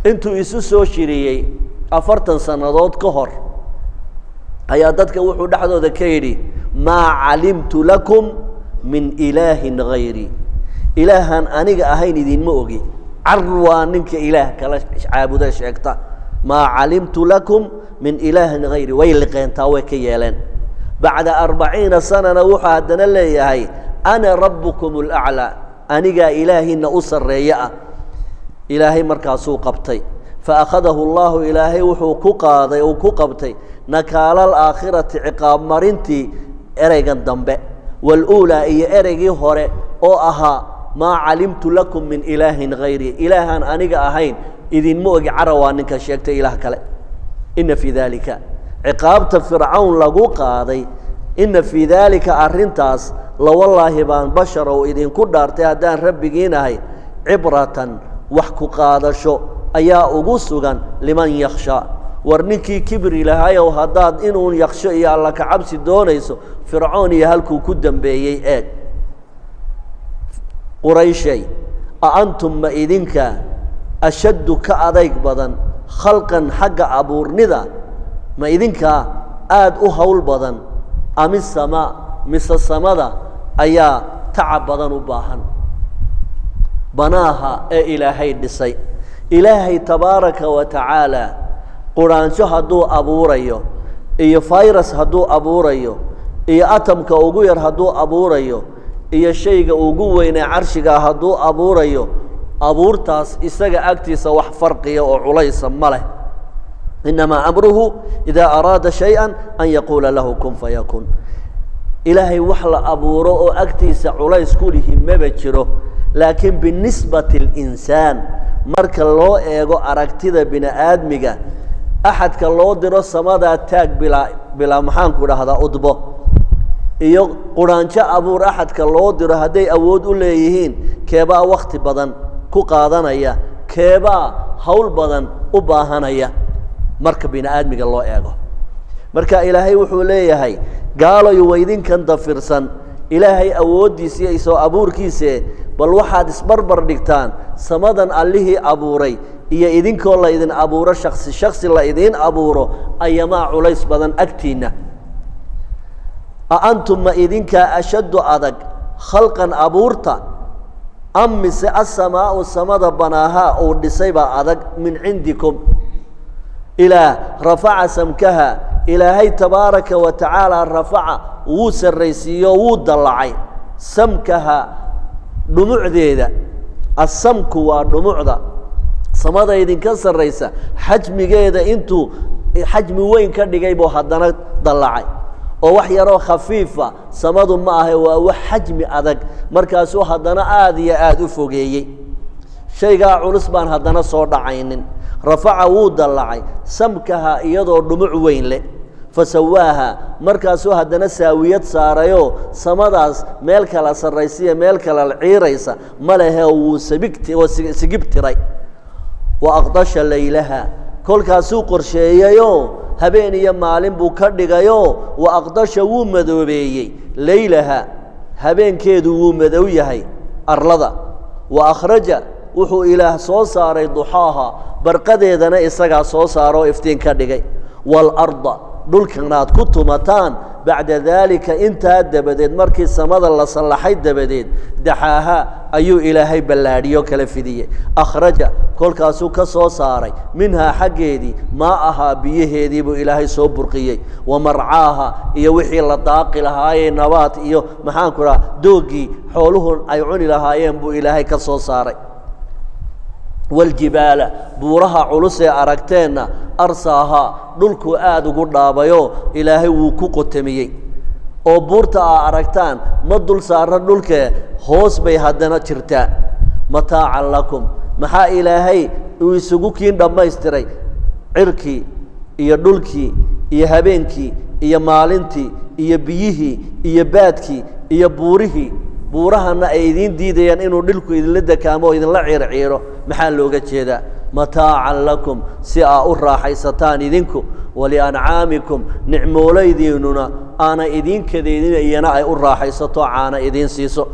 Intuu isu soo shiriyey 40 sannadood ka hor ayaa dadka wuxuu dhexdooda ka yidhi: maa calimtu lakum min ilaahin gayri, Ilaahaan aniga ahayn idinma ogi. Car waa ninka ilaah kala caabuda sheegta. Maa calimtu lakum min ilaahin hayri. Way liqeentaa, way ka yeeleen. Bacda 40 sanana wuxuu haddana leeyahay ana rabbukum alaclaa, anigaa ilaahiina u sarreeya ah. Ilaahay markaasuu qabtay. Faakhadahu allaahu, ilaahay wuxuu ku qaaday, uu ku qabtay nakaala alaakhirati, ciqaab marintii ereygan dambe, waluulaa, iyo ereygii hore oo ahaa maa calimtu lakum min ilaahin hayri, ilaahaan aniga ahayn idinma ogi. Cara waa ninka sheegtay ilaah kale. Ina fii daalika, ciqaabta Fircawn lagu qaaday, ina fii daalika, arrintaas lawallaahi baan basharow idinku dhaartay haddaan rabbigiinahay, cibratan, wax ku qaadasho ayaa ugu sugan liman yakhshaa. War ninkii kibri lahayow, haddaad inuun yaksho iyo alla ka cabsi doonayso, Fircoon iyo halkuu ku dambeeyey eeg. Qurayshay, a antum, ma idinka, ashaddu, ka adayg badan, khalqan, xagga abuurnida, ma idinkaa aada u hawl badan, ami samaa, mise samada ayaa tacab badan u baahan? Banaaha, ee Ilaahay dhisay. Ilaahay tabaaraka wa tacaala quraansho hadduu abuurayo, iyo virus hadduu abuurayo, iyo atamka ugu yar hadduu abuurayo, iyo shayga ugu weynee carshigaa hadduu abuurayo, abuurtaas isaga agtiisa wax farqiya oo culaysa ma leh. Innamaa amruhu idaa araada shayئa an yaquula lahu kun fayakun. Ilaahay wax la abuuro oo agtiisa culays ku lihi maba jiro. Laakiin binisbati اlinsaan, marka loo eego aragtida bini aadmiga, axadka loo diro samadaa taag bilaa maxaanku dhahdaa udbo, iyo quraanjo abuur axadka loo diro, hadday awood u leeyihiin, keebaa wakti badan ku qaadanaya, keebaa hawl badan u baahanaya marka bini aadmiga loo eego? Marka Ilaahay wuxuu leeyahay, gaalayu waydinkan dafirsan Ilaahay awooddiisa iyo isoo abuurkiise, bal waxaad isbarbar dhigtaan samadan allihii abuuray iyo idinkoo la idin abuuro, shaksi shaksi la idiin abuuro, ayamaa culays badan agtiinna? A antum, ma idinkaa, ashaddu, adag, khalqan, abuurta, am mise asamaau, samada, banaahaa, uu dhisay baa adag? Min cindikum ilaah rafaca samkaha, Ilaahay tabaaraka wa tacaala rafaca, wuu sarraysiiyo, wuu dallacay, samkaha, dhumucdeeda. Asamku waa dhumucda. Samada idinka sarraysa xajmigeeda intuu xajmi weyn ka dhigay buu haddana dallacay, oo wax yaroo khafiifa samadu ma ahe, waa wax xajmi adag. Markaasuu haddana aada iyo aada u fogeeyey. Shaygaa culus baan haddana soo dhacaynin. Rafaca, wuu dallacay, samkaha, iyadoo dhumuc weyn leh. Fasawaaha, markaasuu haddana saawiyad saarayoo samadaas meel kala sarraysiya, meel kala ciiraysa ma lehe, wuu sabigti oo sigibtiray. Wa aqdasha laylaha, kolkaasuu qorsheeyeyoo habeen iyo maalin buu ka dhigayoo. Wa aqdasha, wuu madoobeeyey, laylaha, habeenkeedu wuu madow yahay arlada. Wa akhraja, wuxuu Ilaah soo saaray, duxaaha, barqadeedana isagaa soo saaroo iftiin ka dhigay. Waalarda, dhulkanaad ku tumataan, bacda daalika, intaa dabadeed, markii samada la sallaxay dabadeed, daxaaha, ayuu Ilaahay ballaadhiyo, kala fidiyey. Akhraja, kolkaasuu ka soo saaray, minhaa, xaggeedii, maa ahaa, biyaheedii buu Ilaahay soo burqiyey, wa marcaaha, iyo wixii la daaqi lahaayee nabaad iyo maxaanku dhaha dooggii xooluhu ay cuni lahaayeen buu Ilaahay ka soo saaray. Waljibaala, buuraha culus ee aragteenna, arsaahaa, dhulkuu aada ugu dhaabayoo Ilaahay wuu ku qotamiyey, oo buurta aa aragtaan ma dul saara dhulkee, hoos bay haddana jirtaa. Mataacan lakum. Maxaa Ilaahay uu isugu kiin dhammaystiray cirkii iyo dhulkii iyo habeenkii iyo maalintii iyo biyihii iyo baadkii iyo buurihii? Buurahana ay idiin diidayaan inuu dhilku idinla dekaamo oo idinla ciirciiro. Maxaa looga jeedaa? Mataacan lakum, si aa u raaxaysataan idinku, waliancaamikum, nicmoolaydiinuna aana idiin kadeedin, iyana ay u raaxaysato, caana idiin siiso.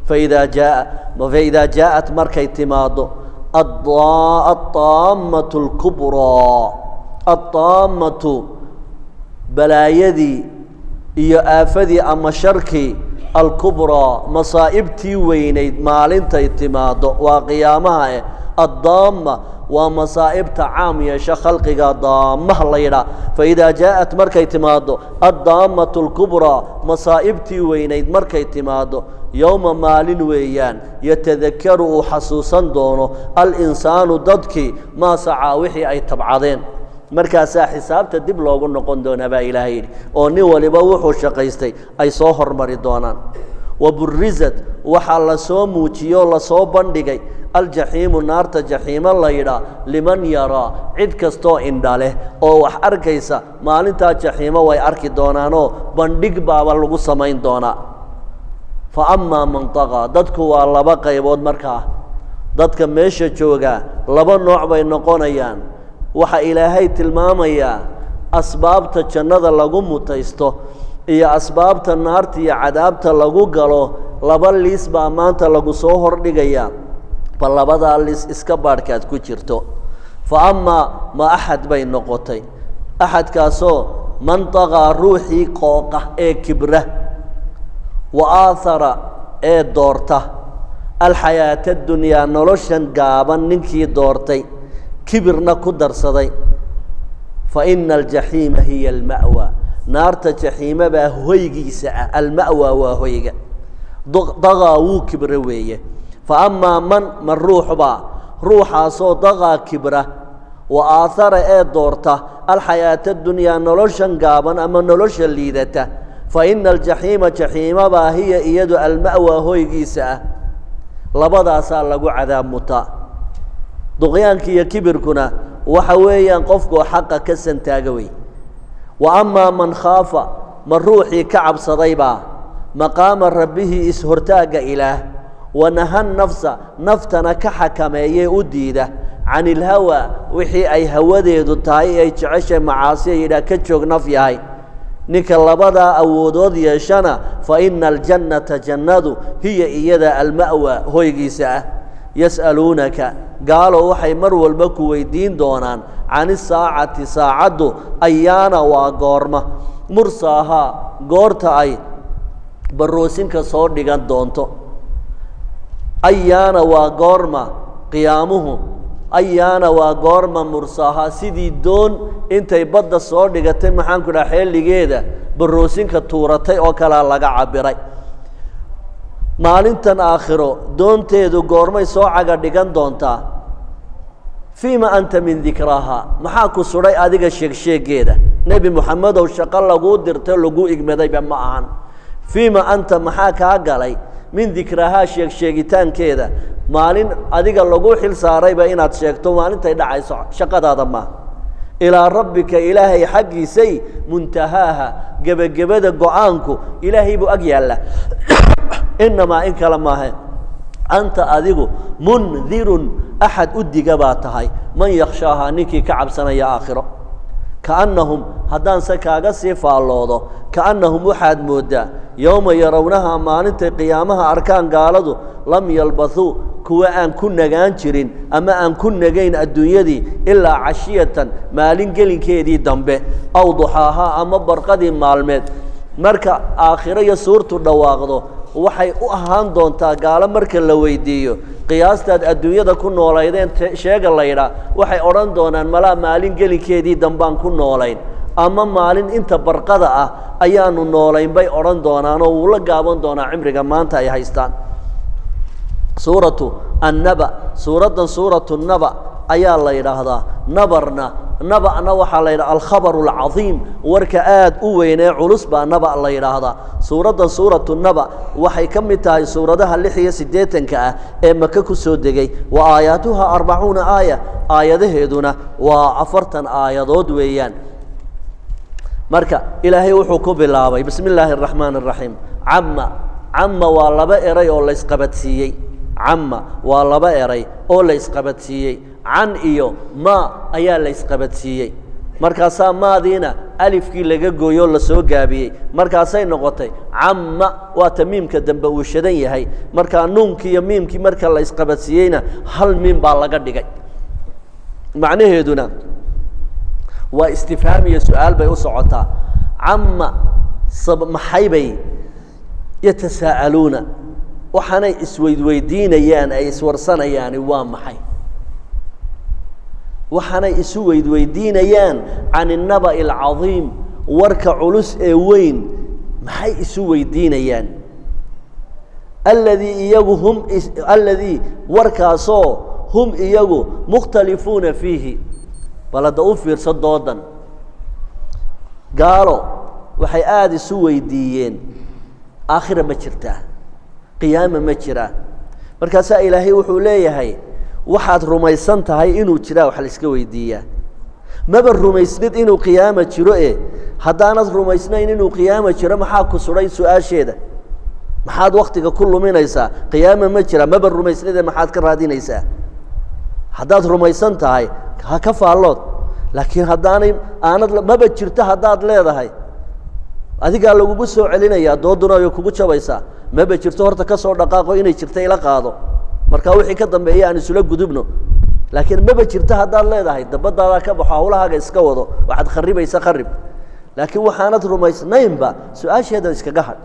Faidaa jaaa, faidaa jaaءat, markay timaaddo, aلطaammatu اlkubraa, aلطaammatu, balaayadii iyo aafadii ama sharkii, Alkubraa, masaa'ibtii weynayd maalintay timaaddo, waa qiyaamaha eh. Addaama waa masaa'ibta caam yeesha khalqiga, daamaha la yidhaah. Faidaa jaa'at, markay timaaddo, addaammatu alkubraa, masaa'ibtii weynayd markay timaaddo, yowma maalin weeyaan yatadakaru uu xasuusan doono alinsaanu dadkii maa sacaa, wixii ay tabcadeen. Markaasaa xisaabta dib loogu noqon doonaa baa Ilaahay yidhi, oo nin waliba wuxuu shaqaystay ay soo hormari doonaan. Waburizat, waxaa lasoo muujiyey oo lasoo bandhigay, aljaxiimu, naarta jaxiimo la yidhaa, liman yaraa, cid kastoo indha leh oo wax arkaysa maalintaa jaxiimo way arki doonaanoo bandhig baaba lagu samayn doonaa. Fa amaa man taqaa, dadku waa laba qaybood. Markaa dadka meesha joogaa laba nooc bay noqonayaan. Waxaa Ilaahay tilmaamayaa asbaabta jannada lagu mutaysto iyo asbaabta naarta iyo cadaabta lagu galo. Laba liis baa maanta lagu soo hordhigayaa, bal labadaa liis iska baadhkaad ku jirto. Fa amaa ma axad bay noqotay, axadkaasoo man taqaa, ruuxii qooqa ee kibra, wa aathara, ee doorta, alxayaata addunyaa, noloshan gaaban ninkii doortay, kibirna ku darsaday, fa ina aljaxiima hiya alma'wa, naarta jaxiima baa hoygiisa ah. Alma'wa waa hoyga. Daqaa wuu kibra weeye. Fa amaa man ruux baa ruuxaasoo daqaa kibra, wa aathara, ee doorta, alxayaata addunyaa, noloshan gaaban ama nolosha liidata, fa ina aljaxiima, jaxiima baa, hiya iyadu, alma'wa hoygiisa ah. Labadaasaa lagu cadaab mutaa. Duqyaanka iyo kibirkuna waxa weeyaan qofkoo xaqa ka santaaga wey. Wa amaa man khaafa, ma ruuxii ka cabsadaybaa, maqaama rabbihi, is-hortaagga Ilaah, wanaha nafsa, naftana ka xakameeyee u diida, can ilhawaa, wixii ay hawadeedu tahay ay jeceshay macaasiya, yidhaah ka joog naf yahay, ninka labadaa awoodood yeeshana, fa ina aljannata, jannadu, hiya iyada, alma'wa hoygiisa ah. Yas'aluunaka, gaalo waxay mar walba ku weydiin doonaan, can isaacati, saacaddu, ayaana waa goorma, mursaahaa, goorta ay baroosinka soo dhigan doonto. Ayaana waa goorma qiyaamuhu, ayaana waa goorma, mursaahaa, sidii doon intay badda soo dhigatay, maxaan ku dhaha, xeeligeeda baroosinka tuuratay oo kalea laga cabiray. Maalintan aakhiro doonteedu goormay soo caga dhigan doontaa? Fiima anta min dikraaha, maxaa ku sudhay adiga sheegsheegeeda? Nebi Moxamedow, shaqo laguu dirto, laguu igmadayba ma ahan. Fiima anta, maxaa kaa galay, min dikraahaa, sheegsheegitaankeeda? Maalin adiga lagu xil saarayba inaad sheegto maalintay dhacayso shaqadaada maaha. Ilaa rabbika, Ilaahay xaggiisay, muntahaaha, gebagebada go-aanku Ilaahay buu ag yaalla. Inamaa, in kale maahe, anta adigu, mundirun, axad u diga baa tahay, man yakshaahaa, ninkii ka cabsanaya aakhiro. Kaannahum, haddaan se kaaga sii faalloodo, kaannahum, waxaad mooddaa, yowma yarawnaha, maalintay qiyaamaha arkaan gaaladu, lam yalbathuu, kuwa aan ku nagaan jirin ama aan ku nagayn adduunyadii, ilaa cashiyatan, maalin gelinkeedii dambe, aw duxaahaa, ama barqadii maalmeed. Marka aakhiro iyo suurtu dhawaaqdo, waxay u ahaan doontaa gaalo marka la weydiiyo qiyaastaad adduunyada ku noolaydeen sheega laydhaa, waxay odhan doonaan malaa maalin gelinkeedii dambaan ku noolayn ama maalin inta barqada ah ayaanu noolayn bay odhan doonaanoo wuu la gaaban doonaa cimriga maanta ay haystaan. Suuratu annaba, suuraddan suuratu naba ayaa la yidhaahdaa. Nabarna, naba'na waxaa la yidhaha alkhabaru alcadiim, warka aad u weyn ee culus baa naba la yidhaahdaa. Suuraddan suuratu naba waxay ka mid tahay suuradaha 86-ka ah ee Maka ku soo degay. Wa aayaatuha 40 aaya, aayadaheeduna waa 40 aayadood weeyaan. Marka Ilaahay wuxuu ku bilaabay bismi illaahi araxmaan araxiim. Camma, camma waa laba eray oo la isqabadsiiyey. Camma waa laba eray oo la isqabadsiiyey. Can iyo ma ayaa la isqabadsiiyey. Markaasaa maadiina alifkii laga gooyoo lasoo gaabiyey, markaasay noqotay camma. Waa ta miimka dambe uu shadan yahay. Markaa nuunkii iyo miimkii marka la isqabadsiiyeyna hal miim baa laga dhigay. Macnaheeduna waa istifhaam iyo su-aal bay u socotaa. Camma maxay bay Yatasaa'aluuna, waxaanay isweydweydiinayaan ay iswarsanayaani waa maxay? Waxaanay isu weydweydiinayaan can innaba'i alcadiim, warka culus ee weyn, maxay isu weydiinayaan? Alladii iyagu hum, alladii warkaasoo hum iyagu mukhtalifuuna fiihi. Bal hadda u fiirso doodan gaalo, waxay aada isu weydiiyeen aakhira ma jirtaa, qiyaama ma jiraa? Markaasaa Ilaahay wuxuu leeyahay, waxaad rumaysan tahay inuu jiraa wax la iska weydiiyaa? Maba rumaysnid inuu qiyaama jiro. E haddaanad rumaysnayn inuu qiyaama jiro, maxaa ku sudhay su-aasheeda? Maxaad waktiga ku luminaysaa? Qiyaama ma jira maba rumaysnide, maxaad ka raadinaysaa? Haddaad rumaysan tahay ha ka faallood, laakiin haddaanay aanad maba jirto haddaad leedahay, adigaa lagugu soo celinayaa, dooduna way kugu jabaysaa. Maba jirto horta ka soo dhaqaaqo, inay jirta ila qaado, markaa wixii ka dambeeya aan isula gudubno. Laakiin maba jirto haddaad leedahay, dabadaadaa ka baxo, hawlahaaga iska wado, waxaad kharibaysa kharib. Laakiin waxaanad rumaysnaynba su-aasheeda iskaga hadh.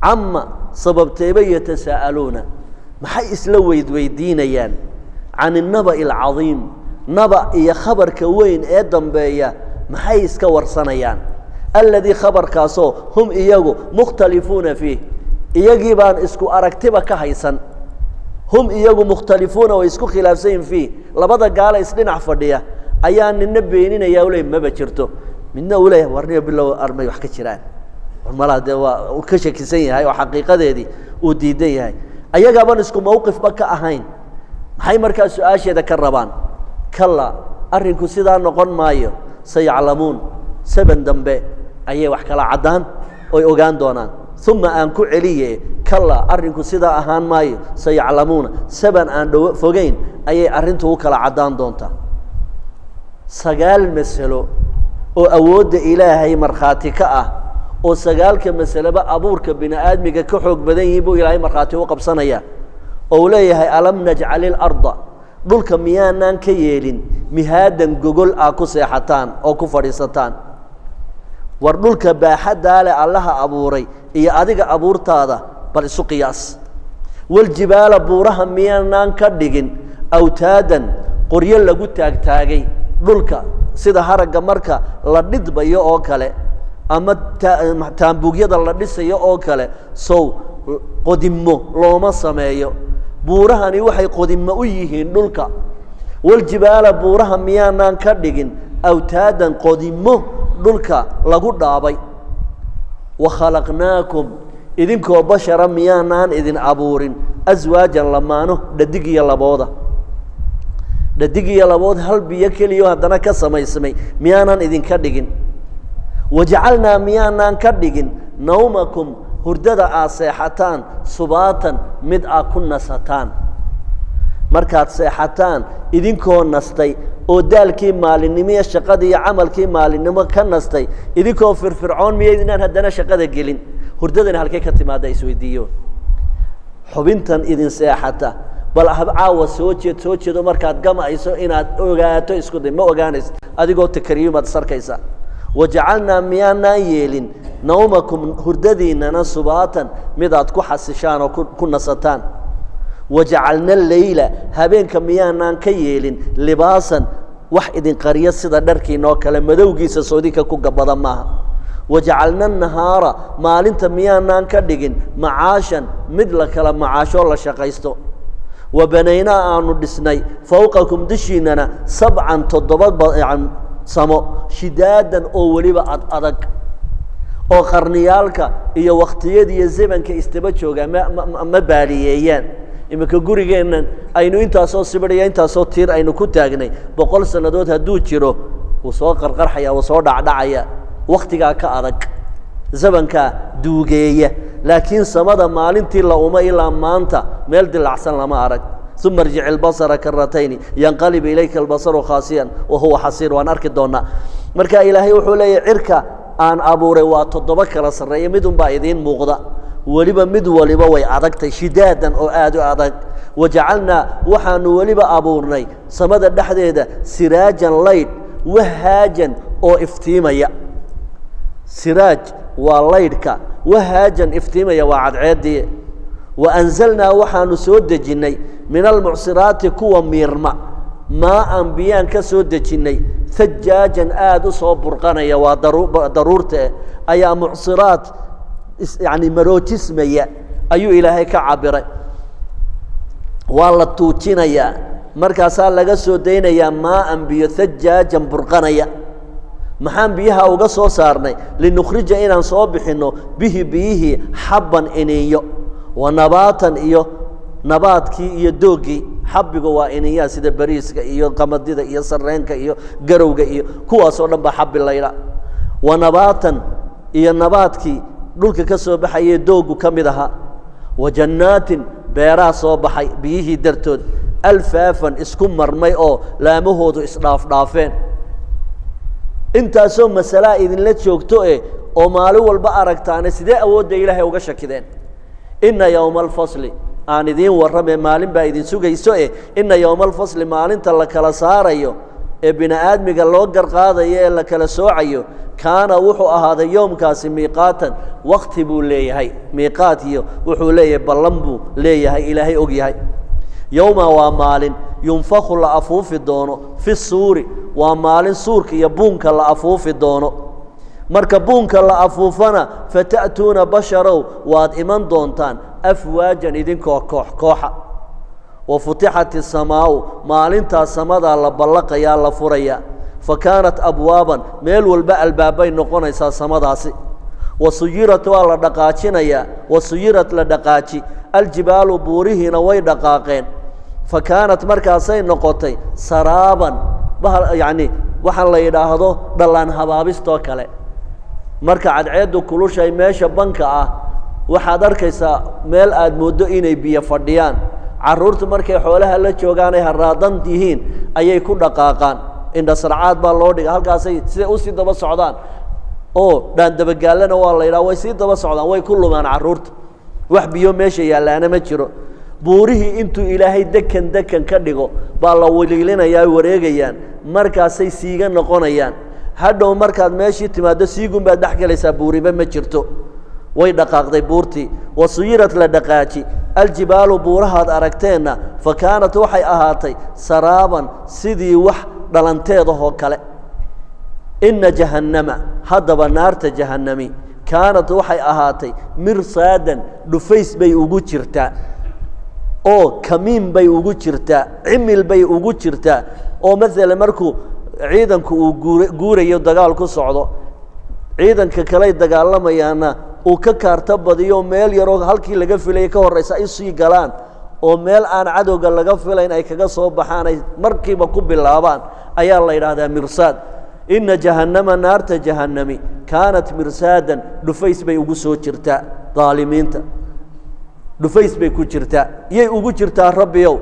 Cama sababteeba yatasaa'aluuna, maxay isla weydweydiinayaan? Can innaba'i alcadiim, naba iyo khabarka weyn ee dambeeya, maxay iska warsanayaan? Alladii khabarkaasoo hum iyagu mukhtalifuuna fiih, iyagii baan isku aragtiba ka haysan. Hum iyagu mukhtalifuuna, way isku khilaafsan yihin, fiih. Labada gaala isdhinac fadhiya ayaa nina beeninaya, u leey maba jirto, midna uu leeyahay warniyo bilow armay wax ka jiraan, war malaa dee waa uu ka shakisan yahay oo xaqiiqadeedii uu diidan yahay. Ayagaaban isku mawqifba ka ahayn, maxay markaa su-aasheeda ka rabaan? Kala, arrinku sidaa noqon maayo. Sayaclamuun, saban dambe ayay wax kala caddaan oy ogaan doonaan. Uma aan ku celiye, kala, arrinku sidaa ahaan maayo. Sayaclamuuna, saban aan dhow fogeyn ayay arrintu u kala caddaan doontaa. 9 masalo oo awoodda Ilaahay markhaati ka ah, oo sagaalka masaleba abuurka bini aadmiga ka xoog badan yihiin, buu Ilaahay markhaati u qabsanaya oo uu leeyahay: alam najcal ilarda, dhulka miyaanaan ka yeelin, mihaadan, gogol aa ku seexataan oo ku fadhiisataan? War dhulka baaxaddaa leh Allaha abuuray iyo adiga abuurtaada bal isu qiyaas. Waljibaala, buuraha miyaanaan ka dhigin, awtaadan, qoryo lagu taagtaagay dhulka, sida haragga marka la dhidbayo oo kale ama taambuugyada la dhisayo oo kale, sow qodimo looma sameeyo? Buurahani waxay qodimo u yihiin dhulka. Waljibaala, buuraha miyaanaan ka dhigin, awtaadan, qodimo dhulka lagu dhaabay? Wa khalaqnaakum, idinkoo bashara miyaanaan idin abuurin, aswaajan, lamaano, dhadig iyo labooda, dhadig iyo labood, hal biyo keliyo haddana ka samaysmay, miyaanaan idinka dhigin? Wajacalnaa, miyaanaan ka dhigin, nawmakum, hurdada aad seexataan, subaatan, mid aad ku nasataan? Markaad seexataan idinkoo nastay oo daalkii maalinimo iyo shaqadii iyo camalkii maalinimo ka nastay, idinkoo firfircoon, miyaydinaan haddana shaqada gelin? Hurdadani halkay ka timaada isweydiiyo. Xubintan idin seexata, bal caawa soo jeed, soo jeedo, markaad gamayso inaad ogaato isku day, ma ogaanaysa, adigoo takariyumaad sarkaysa. Wajacalnaa, miyaanaan yeelin, nawmakum, hurdadiinana, subaatan, midaad ku xasishaan oo ku nasataan? Wajacalna leyla, habeenka miyaanaan ka yeelin, libaasan, wax idin qariya sida dharkiinoo kale, madowgiisa soodinka ku gabada maaha? Wajacalna nahaara, maalinta miyaanaan ka dhigin, macaashan, mid la kala macaashoo la shaqaysto? Wa banaynaa, aanu dhisnay, fowqakum, dushiinana, sabcan, 7 samo, shidaadan, oo weliba ad adag, oo qarniyaalka iyo waktiyada iyo zamanka istaba joogaa ma baaliyeeyaan. Iminka gurigeennan aynu intaasoo sibidhaya, intaasoo tiir aynu ku taagnay, 100 sannadood hadduu jiro wuu soo qarqarxaya, wuu soo dhacdhacaya, waktigaa ka adag, zamankaa duugeeya. Laakiin samada maalintii la uma ilaa maanta meel dilacsan lama arag. Uma irjic ilbasara karatayni yanqalib ilayka albasaru khaasiyan wa huwa xasiir. Waan arki doonaa. Marka Ilaahay wuxuu leeyahy, cirka aan abuuray waa 7 kala sarreeya, mid un baa idiin muuqda, weliba mid waliba way adagtay, shidaadan, oo aad u adag. Wajacalnaa, waxaanu weliba abuurnay samada dhexdeeda, siraajan, laydh, wahaajan, oo iftiimaya. Siraaj. Waa laydhka wahaajan iftiimaya, waa cadceeddii. Wa anzalnaa, waxaanu soo dejinnay, min almucsiraati, kuwa miirma, maaan, biyaan ka soo dejinnay, hajaajan, aada u soo burqanaya. Waa daruurta eh ayaa mucsiraat, yacni maroojismaya ayuu Ilaahay ka cabiray. Waa la tuujinayaa, markaasaa laga soo daynayaa maaan, biyo hajaajan burqanaya. Maxaan biyaha uga soo saarnay? Linukhrija, inaan soo bixinno, bihi, biyihii, xabban, iniinyo, wa nabaatan, iyo nabaadkii iyo dooggii. Xabbigu waa ininyaha, sida bariiska iyo qamadida iyo sarreenka iyo garowga iyo kuwaasoo dhan baa xabbi laydha. Wa nabaatan, iyo nabaadkii dhulka ka soo baxayee dooggu ka mid ahaa. Wa jannaatin, beeraha soo baxay biyihii dartood, alfaafan, isku marmay oo laamahoodu isdhaafdhaafeen. Intaasoo masalaa idinla joogto eh oo maalin walba aragtaane, sidee awoodda Ilaahay uga shakideen? Inna yowma alfasli, aan idiin warrame, maalin baa idin sugayso eh. Inna yowma alfasli, maalinta la kala saarayo ee bini aadmiga loo garqaadayo ee la kala soocayo, kaana, wuxuu ahaaday yoomkaasi miiqaatan, wakti buu leeyahay, miiqaat iyo wuxuu leeyahay ballan buu leeyahay Ilaahay og yahay. Yowma, waa maalin, yunfaku, la afuufi doono, fi suuri, waa maalin suurka iyo buunka la afuufi doono. Marka buunka la afuufana, fata'tuuna, basharow, waad iman doontaan, afwaajan, idinkoo koox kooxa. Wa futixat isamaa'u, maalintaas samadaa la ballaqayaa, la furaya. Fa kaanat abwaaban, meel walba albaabbay noqonaysaa samadaasi. Wa suyirat, waa la dhaqaajinayaa. Wa suyirat, la dhaqaaji, aljibaalu, buurihiina way dhaqaaqeen. Fa kaanat, markaasay noqotay, saraaban, bahal, yacni waxaa la yidhaahdo dhallaan habaabistoo kale. Marka cadceeddu kulushay, meesha banka ah waxaad arkaysaa meel aad mooddo inay biyo fadhiyaan. Carruurtu markay xoolaha la joogaan ay haraadan yihiin ayay ku dhaqaaqaan, indhasarcaad baa loo dhiga, halkaasay siday usii daba socdaan oo dhaandabagaallana waa la yidhaha, way sii daba socdaan, way ku lumaan carruurta. Wax biyo meesha yaallaana ma jiro. Buurihii intuu Ilaahay dekan dekan ka dhigo baa la wiliilinayaa, wareegayaan, markaasay siiga noqonayaan. Hadhow markaad meeshii timaaddo, siigun baad dhex gelaysaa, buuriba ma jirto. Way dhaqaaqday buurtii. Wa suyirat, la dhaqaaji, aljibaalu, buurahaad aragteenna, fa kaanat, waxay ahaatay, saraaban, sidii wax dhalanteedahoo kale. Inna jahannama, haddaba naarta jahannami, kaanat, waxay ahaatay, mirsaadan, dhufays bay ugu jirtaa oo kamiin bay ugu jirtaa, cimil bay ugu jirtaa. Oo maalan markuu ciidanku uu guurayo, dagaal ku socdo, ciidanka kaley dagaalamayaana uu ka kaarto badiyo, meel yaroo halkii laga filayay ka horraysa ay sii galaan oo meel aan cadowga laga filayn ay kaga soo baxaan, ay markiiba ku bilaabaan, ayaa la yidhaahdaa mirsaad. Inna jahannama, naarta jahannami, kaanat mirsaadan, dhufays bay ugu soo jirtaa daalimiinta, dhufays bay ku jirtaa. Yay ugu jirtaa, Rabbiyow?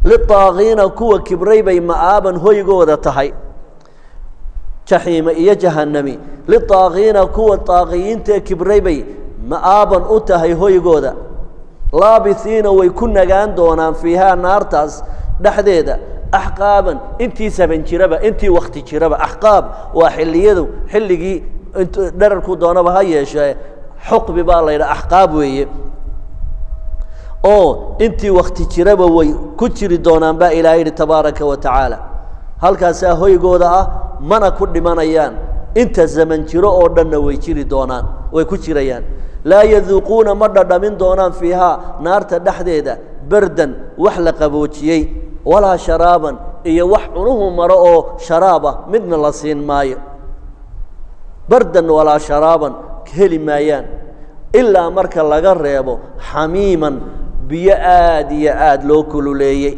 Litaaqiina, kuwa kibray bay, ma'aaban, hoygooda tahay jaxiime iyo jahannami. Litaaqiina, kuwa taaqiyiintaee kibray bay ma'aaban u tahay hoygooda. Laabisiina, way ku nagaan doonaan, fiihaa, naartaas dhexdeeda, axqaaban, intii saban jiraba, intii wakti jiraba. Axqaab waa xilliyadu, xilligii int dherarku doonaba ha yeeshee, xuqbi baa la yidhaha, axqaab weeye oo intii wakti jiraba way ku jiri doonaan baa Ilahay yidhi tabaaraka wa tacaala. Halkaasaa hoygooda ah, mana ku dhimanayaan. Inta zaman jiro oo dhanna way jiri doonaan, way ku jirayaan. Laa yaduuquuna, ma dhadhamin doonaan, fiihaa, naarta dhexdeeda, berdan, wax la qaboojiyey, walaa sharaaban, iyo wax cunuhu maro oo sharaab ah midna la siin maayo. Bardan walaa sharaaban heli maayaan, ilaa marka laga reebo xamiiman, biyo aad iyo aad loo kululeeyey,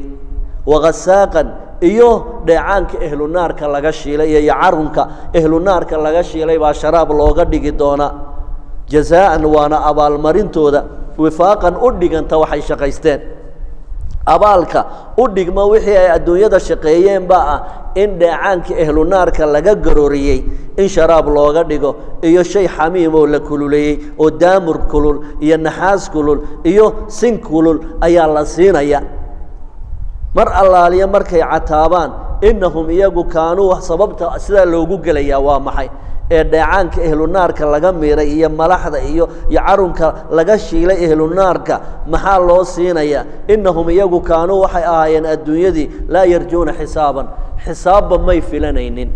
wakasaaqan, iyo dheecaanka ehlunaarka laga shiilay iyo carunka ehlunaarka laga shiilay baa sharaab looga dhigi doonaa. Jazaa'an, waana abaalmarintooda, wifaaqan, u dhiganta waxay shaqaysteen. Abaalka u dhigma wixii ay adduunyada shaqeeyeen baa ah in dheecaanka ehlunaarka laga garooriyey in sharaab looga dhigo, iyo shay xamiim oo la kululeeyey oo daamur kulul iyo naxaas kulul iyo sin kulul ayaa la siinaya. Mar allaaliya markay cataabaan, innahum, iyagu, kaanuu, sababta sidaa loogu gelayaa waa maxay? Ee dheecaanka ehlunaarka laga miiray iyo malaxda iyo carunka laga shiilay ehlunaarka maxaa loo siinayaa? Innahum iyagu kaanuu waxay ahaayeen adduunyadii laa yarjuuna xisaaban, xisaabba may filanaynin,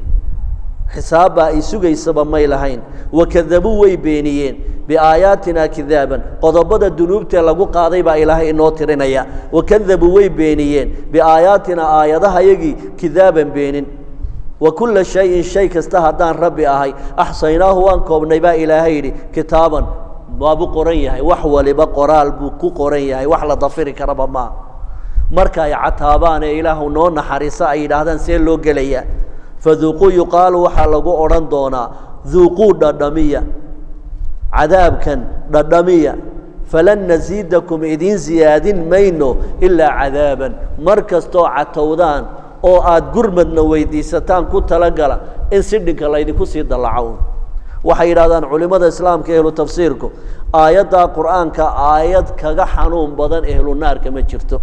xisaabbaa ay sugaysaba may lahayn. Wakadabuu way beeniyeen biaayaatina kidaaban, qodobada dunuubtee lagu qaaday baa Ilaahay inoo tirinaya. Wakadabuu way beeniyeen biaayaatina aayadahayagii kidaaban beenin. Wa kulla shayin shay kasta haddaan Rabbi ahay axsaynaahu waan koobnay baa Ilaahay yidhi, kitaaban waabuu qoran yahay, wax waliba qoraal buu ku qoran yahay, wax la dafiri karaba maa. Marka ay cataabaan ee Ilaahu noo naxariisa ay yidhaahdaan see loo gelayaa, faduuquu yuqaalu waxaa lagu odhan doonaa duuquu dhadhamiya cadaabkan dhadhamiya, falan nasiidakum idiin siyaadin mayno ilaa cadaaban. Mar kastoo catowdaan oo aada gurmadna weydiisataan ku talagala in sidhinka laydinku sii dallaco. Waxay yidhahdaan culimmada islaamka ehlu tafsiirku aayaddaa qur-aanka aayad kaga xanuun badan ehlu naarka ma jirto,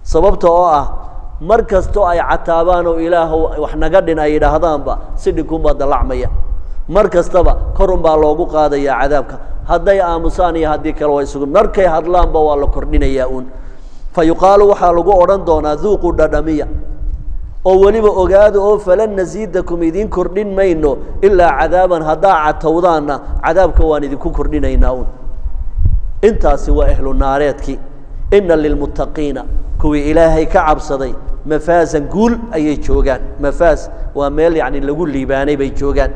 sababta oo ah mar kastoo ay cataabaan oo Ilaahow wax naga dhin ay yidhaahdaanba sidhinkunbaa dallacmaya, mar kastaba korunbaa loogu qaadayaa cadaabka. Hadday aamusaan iyo haddii kale waa isugu, markay hadlaanba waa la kordhinayaa uun. Fa yuqaalu waxaa lagu odhan doonaa duuquu dhadhamiya oo weliba ogaada oo falan nasiidakum idiin kordhin mayno ilaa cadaaban, haddaa catowdaanna cadaabka waan idinku kordhinaynaa uun. Intaasi waa ehlu naareedkii. Inna lilmuttaqiina kuwii Ilaahay ka cabsaday mafaasan guul ayay joogaan. Mafaas waa meel yacni lagu liibaanay bay joogaan.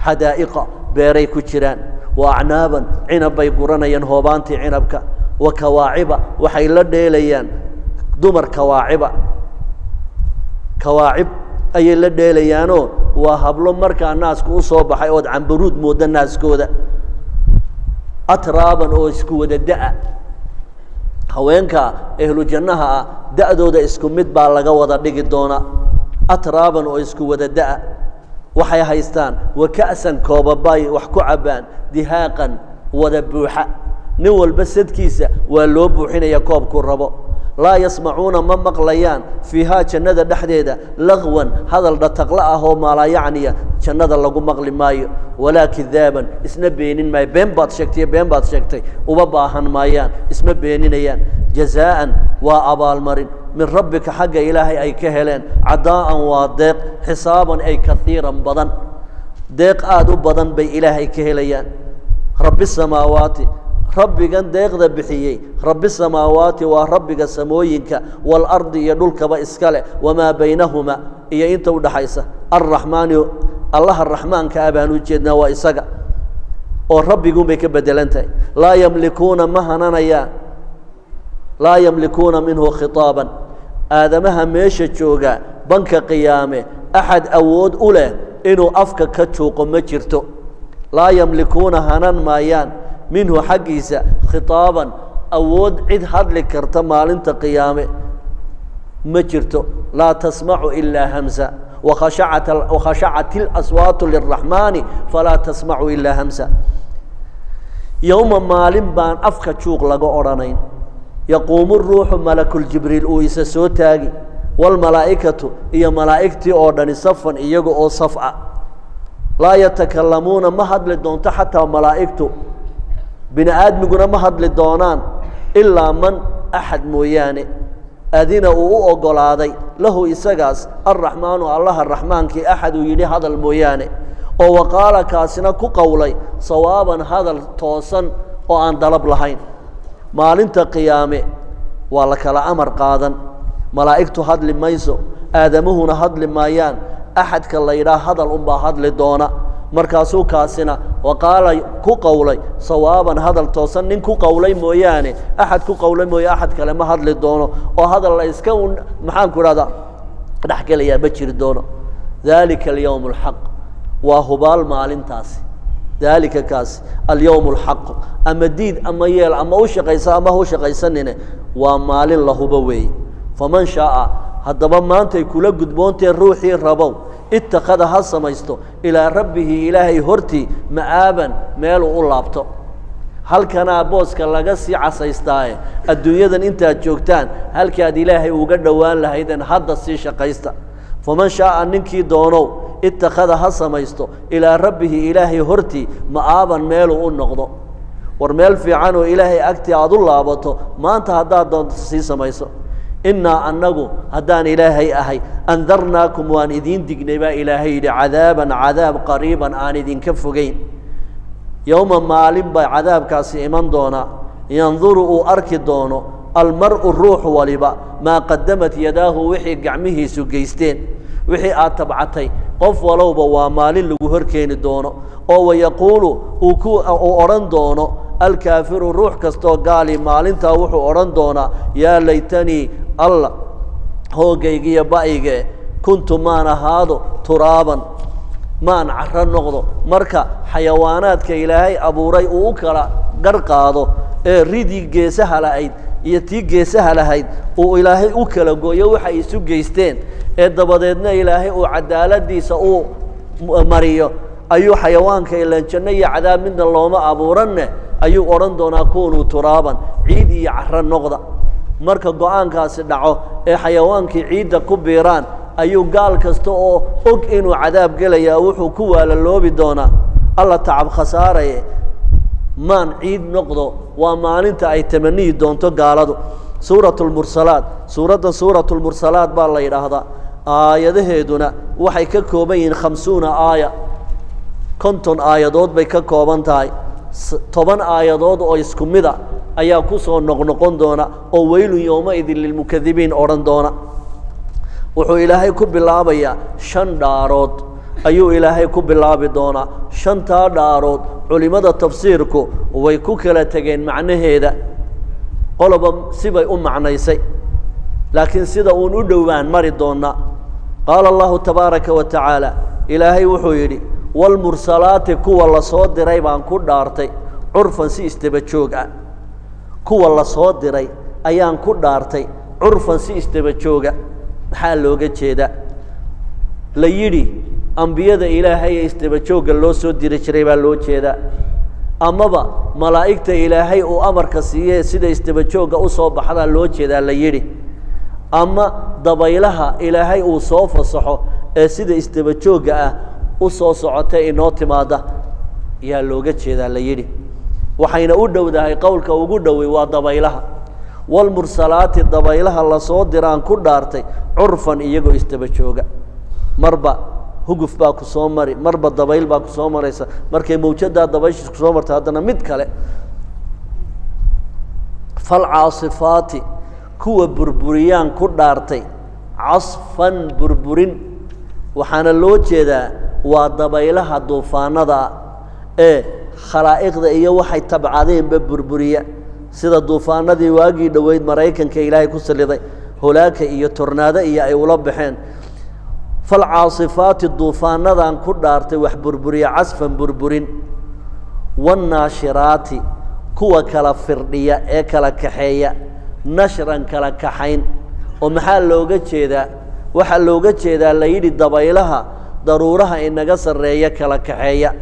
Xadaa'iqa beeray ku jiraan, wa acnaaban cinab bay guranayaan, hoobaantii cinabka, wa kawaaciba waxay la dheelayaan dumar kawaaciba, kawaacib ayay la dheelayaanoo waa hablo markaa naasku u soo baxay ood cambaruud moodda naaskooda, atraaban oo isku wada da'a. Haweenka ehlu jannaha ah da'dooda isku mid baa laga wada dhigi doonaa, atraaban oo isku wada da'a. Waxay haystaan wa ka'san koobabay wax ku cabbaan, dihaaqan wada buuxa, nin walba sadkiisa waa loo buuxinaya koobkuu rabo. Laa yasmacuuna ma maqlayaan fiihaa jannada dhexdeeda lagwan hadal dhataqla ah oo maalaayacniya jannada lagu maqli maayo, walaa kidaaban isna beenin maayo, been baad sheegtay been baad sheegtay uma baahan maayaan, isma beeninayaan. Jazaa'an waa abaalmarin min rabbika xagga Ilaahay ay ka heleen, cadaa'an waa deeq, xisaaban ay kaiiran badan, deeq aada u badan bay Ilaahay ka helayaan. Rabbi samaawaati rabbigan deeqda bixiyey, rabbi samaawaati waa rabbiga samooyinka waalardi iyo dhulkaba iska leh, wamaa baynahuma iyo inta udhaxaysa, alraxmaani allaha raxmaanka ah baan u jeednaa waa isaga oo rabbiguunbay ka bedelan tahay. Laa yamlikuuna ma hananayaan, laa yamlikuuna minhu khitaaban, aadamaha meesha jooga banka qiyaame axad awood u leh inuu afka ka juuqo ma jirto. Laa yamlikuuna hanan maayaan minhu xaggiisa khitaaban, awood cid hadli karta maalinta qiyaame ma jirto. Laa tasmacu ilaa hamsa, wakhashacat ilaswaatu liraxmaani falaa tasmacu ilaa hamsa. Yowma maalin baan afka juuq laga odhanayn, yaquumu ruuxu malakuljibriil uu isa soo taagi, waalmalaa'ikatu iyo malaa'igtii oo dhani safan iyaga oo saf ah, laa yatakalamuuna ma hadli doonto xataa malaa'igtu, bini aadmiguna ma hadli doonaan ilaa man axad mooyaane adina uu u oggolaaday lahu isagaas alraxmaanu allaha raxmaankii axad uu yidhi hadal mooyaane, oo waqaala kaasina ku qowlay sawaaban hadal toosan oo aan dalab lahayn. Maalinta qiyaame waa la kala amar qaadan, malaa'igtu hadli mayso, aadamuhuna hadli maayaan, axadka la yidhaah hadal unbaa hadli doona. Markaasuu kaasina waqaala ku qowlay sawaaban hadal toosan nin ku qowlay mooyaane, axad ku qowlay mooye axad kale ma hadli doono, oo hadal la iska un maxaanku idhahdaa dhexgelayaa ma jiri doono. Daalika alyowm alxaq waa hubaal maalintaasi, daalika kaasi alyowm alxaq, ama diid ama yeel ama u shaqaysa ama ha u shaqaysanine waa maalin la hubo weeye. Faman shaaa haddaba maantay kula gudboontee ruuxii rabow ittakhada ha samaysto ilaa rabbihi Ilaahay hortii ma'aaban meeluu u laabto. Halkanaa booska laga sii casaystaaye adduunyadan intaad joogtaan halkaad Ilaahay uga dhowaan lahaydeen hadda sii shaqaysta. Faman shaaa ninkii doonow Ittakhada ha samaysto ilaa rabbihi ilaahay hortii ma'aaban meeluu u noqdo. War meel fiican oo ilaahay agtii aad u laabato maanta haddaad doonto sii samayso. Innaa annagu haddaan ilaahay ahay andarnaakum waan idiin dignay baa ilaahay yidhi, cadaaban cadaab qariiban aan idinka fogeyn. Yowma maalin baa cadaabkaasi iman doonaa, yanduru uu arki doono almar'u ruux waliba maa qadamat yadaahu wixii gacmihiisu geysteen, wixii aad tabcatay qof walowba waa maalin lagu horkeeni doono. Oo wayaquulu uu ku uu odhan doono alkaafiru ruux kastoo gaali maalintaa wuxuu odhan doonaa, yaa laytanii alla hoogaygiyo ba'yge kuntu maan ahaado turaaban maan caro noqdo. Marka xayawaanaadka ilaahay abuuray uu u kala gar qaado ee ridii geesaha lahayd iyo tii geesaha lahayd uu ilaahay u kala gooyo waxay isu geysteen, ee dabadeedna ilaahay uu cadaaladiisa uu mariyo, ayuu xayawaanka ilaan janno iyo cadaab midna looma abuuranne ayuu odhan doonaa kunuu turaaban, ciid iyo caro noqda. Marka go-aankaasi dhaco ee xayawaankii ciidda ku biiraan ayuu gaal kasta oo og inuu cadaab gelayaa wuxuu ku waalaloobi doonaa alla tacab khasaaraye maan ciid noqdo. Waa maalinta ay tamaniyi doonto gaaladu. Suurat lmursalaat, suuraddan suurat lmursalaat baa la yidhaahdaa. Aayadaheeduna waxay ka kooban yihiin 50 aaya, 50 aayadood bay ka kooban tahay. 10 aayadood oo isku mida ayaa ku soo noqnoqon doona oo weylun yowmaidin lilmukadibiin odhan doona. Wuxuu ilaahay ku bilaabayaa 5 dhaarood ayuu ilaahay ku bilaabi doonaa. 5taa dhaarood culimada tafsiirku way ku kala tegeen macnaheeda, qoloba sibay u macnaysay, laakiin sida uun u dhowaan mari doonaa. Qaala allahu tabaaraka wa tacaala, ilaahay wuxuu yidhi walmursalaati kuwa la soo diray baan ku dhaartay, curfan si isdaba joog ah. Kuwa la soo diray ayaan ku dhaartay curfan si isdaba jooga. Maxaa looga jeedaa? La yidhi ambiyada ilaahay ee isdaba joogga loo soo diri jiray baa loo jeedaa, amaba malaa'igta ilaahay uu amarka siiyee sida isdaba joogga u soo baxdaa loo jeedaa la yidhi, ama dabaylaha ilaahay uu soo fasaxo ee sida isdaba joogga ah u soo socota inoo timaada yaa looga jeedaa la yidhi. Waxayna u dhowdahay qowlka ugu dhowey waa dabaylaha. Walmursalaati dabaylaha lasoo diraan ku dhaartay curfan iyagoo isdaba jooga. Marba huguf baa ku soo mari, marba dabayl baa ku soo maraysa, markay mawjadaa dabayshiis ku soo marta haddana mid kale. Falcaasifaati kuwa burburiyaan ku dhaartay casfan burburin. Waxaana loo jeedaa waa dabaylaha duufaanada ee khalaa'iqda iyo waxay tabcadeenba burburiya, sida duufaanadii waagii dhoweyd Maraykanka ilaahay ku saliday holaaka iyo tornaado iyo ay ula baxeen. Falcaasifaati duufaanadan ku dhaartay wax burburiya casfan burburin. Wannaashiraati kuwa kala firdhiya ee kala kaxeeya nashran kala kaxayn. Oo maxaa looga jeedaa? Waxaa looga jeedaa la yidhi dabaylaha daruuraha inaga sarreeya kala kaxeeya,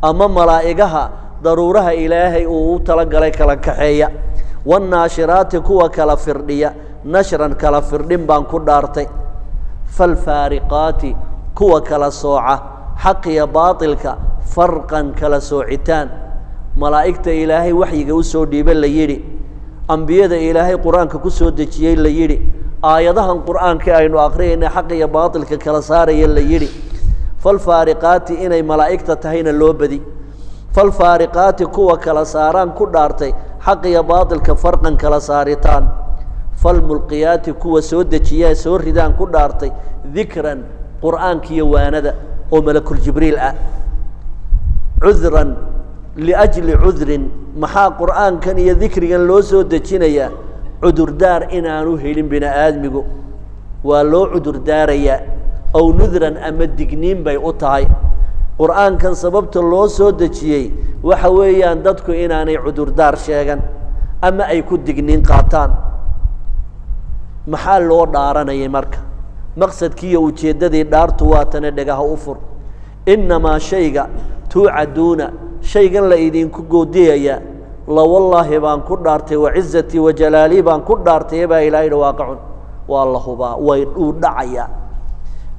ama malaa'igaha daruuraha ilaahay uu u talagalay kala kaxeeya. Wannaashiraati kuwa kala firdhiya nashran kala firdhin baan ku dhaartay. Falfaariqaati kuwa kala sooca xaqiya baatilka farqan kala soocitaan. Malaa'igta ilaahay waxyiga u soo dhiibay la yidhi, ambiyada ilaahay qur-aanka ku soo dejiyey la yidhi, aayadahan qur-aanka aynu akhriyayna xaq iyo baatilka kala saaraya la yidhi. Falfaariqaati inay malaa'igta tahayna loo badi. Falfaariqaati kuwa kala saaraan ku dhaartay xaq iyo baatilka farqan kala saaritaan. Falmulqiyaati kuwa soo dejiyaa soo ridaan ku dhaartay dikran qur'aanka iyo waanada oo malakuljibriil ah. Cudran liajli cudrin, maxaa qur'aankan iyo dikrigan loo soo dejinayaa? Cudurdaar inaanu helin bini aadmigu waa loo cudurdaarayaa, ow nudran ama digniin bay u tahay. Qur'aankan sababta loo soo dejiyey waxa weeyaan dadku inaanay cudurdaar sheegan ama ay ku digniin qaataan. Maxaa loo dhaaranayay marka? Maqsadkiiyo ujeeddadii dhaartu waa tane dhegaha u fur. Innamaa shayga tuucaduuna, shaygan la idinku goodiyayaa, lawallaahi baan ku dhaartay, wacizatii wajalaalii baan ku dhaartay baa ilahay yidhi waaqicun, waa la hubaa, way uu dhacayaa.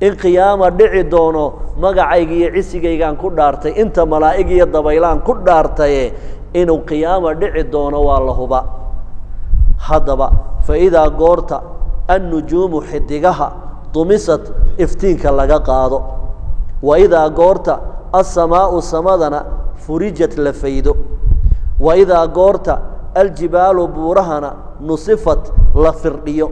In qiyaama dhici doono magacayga iyo cisigaygaan ku dhaartay, inta malaa'ig iyo dabaylaan ku dhaartaye, inuu qiyaama dhici doono waa la huba. Haddaba fa idaa goorta annujuumu xidigaha dumisat iftiinka laga qaado, wa idaa goorta asamaa'u samadana furijat la faydo, wa idaa goorta aljibaalu buurahana nusifat la firdhiyo,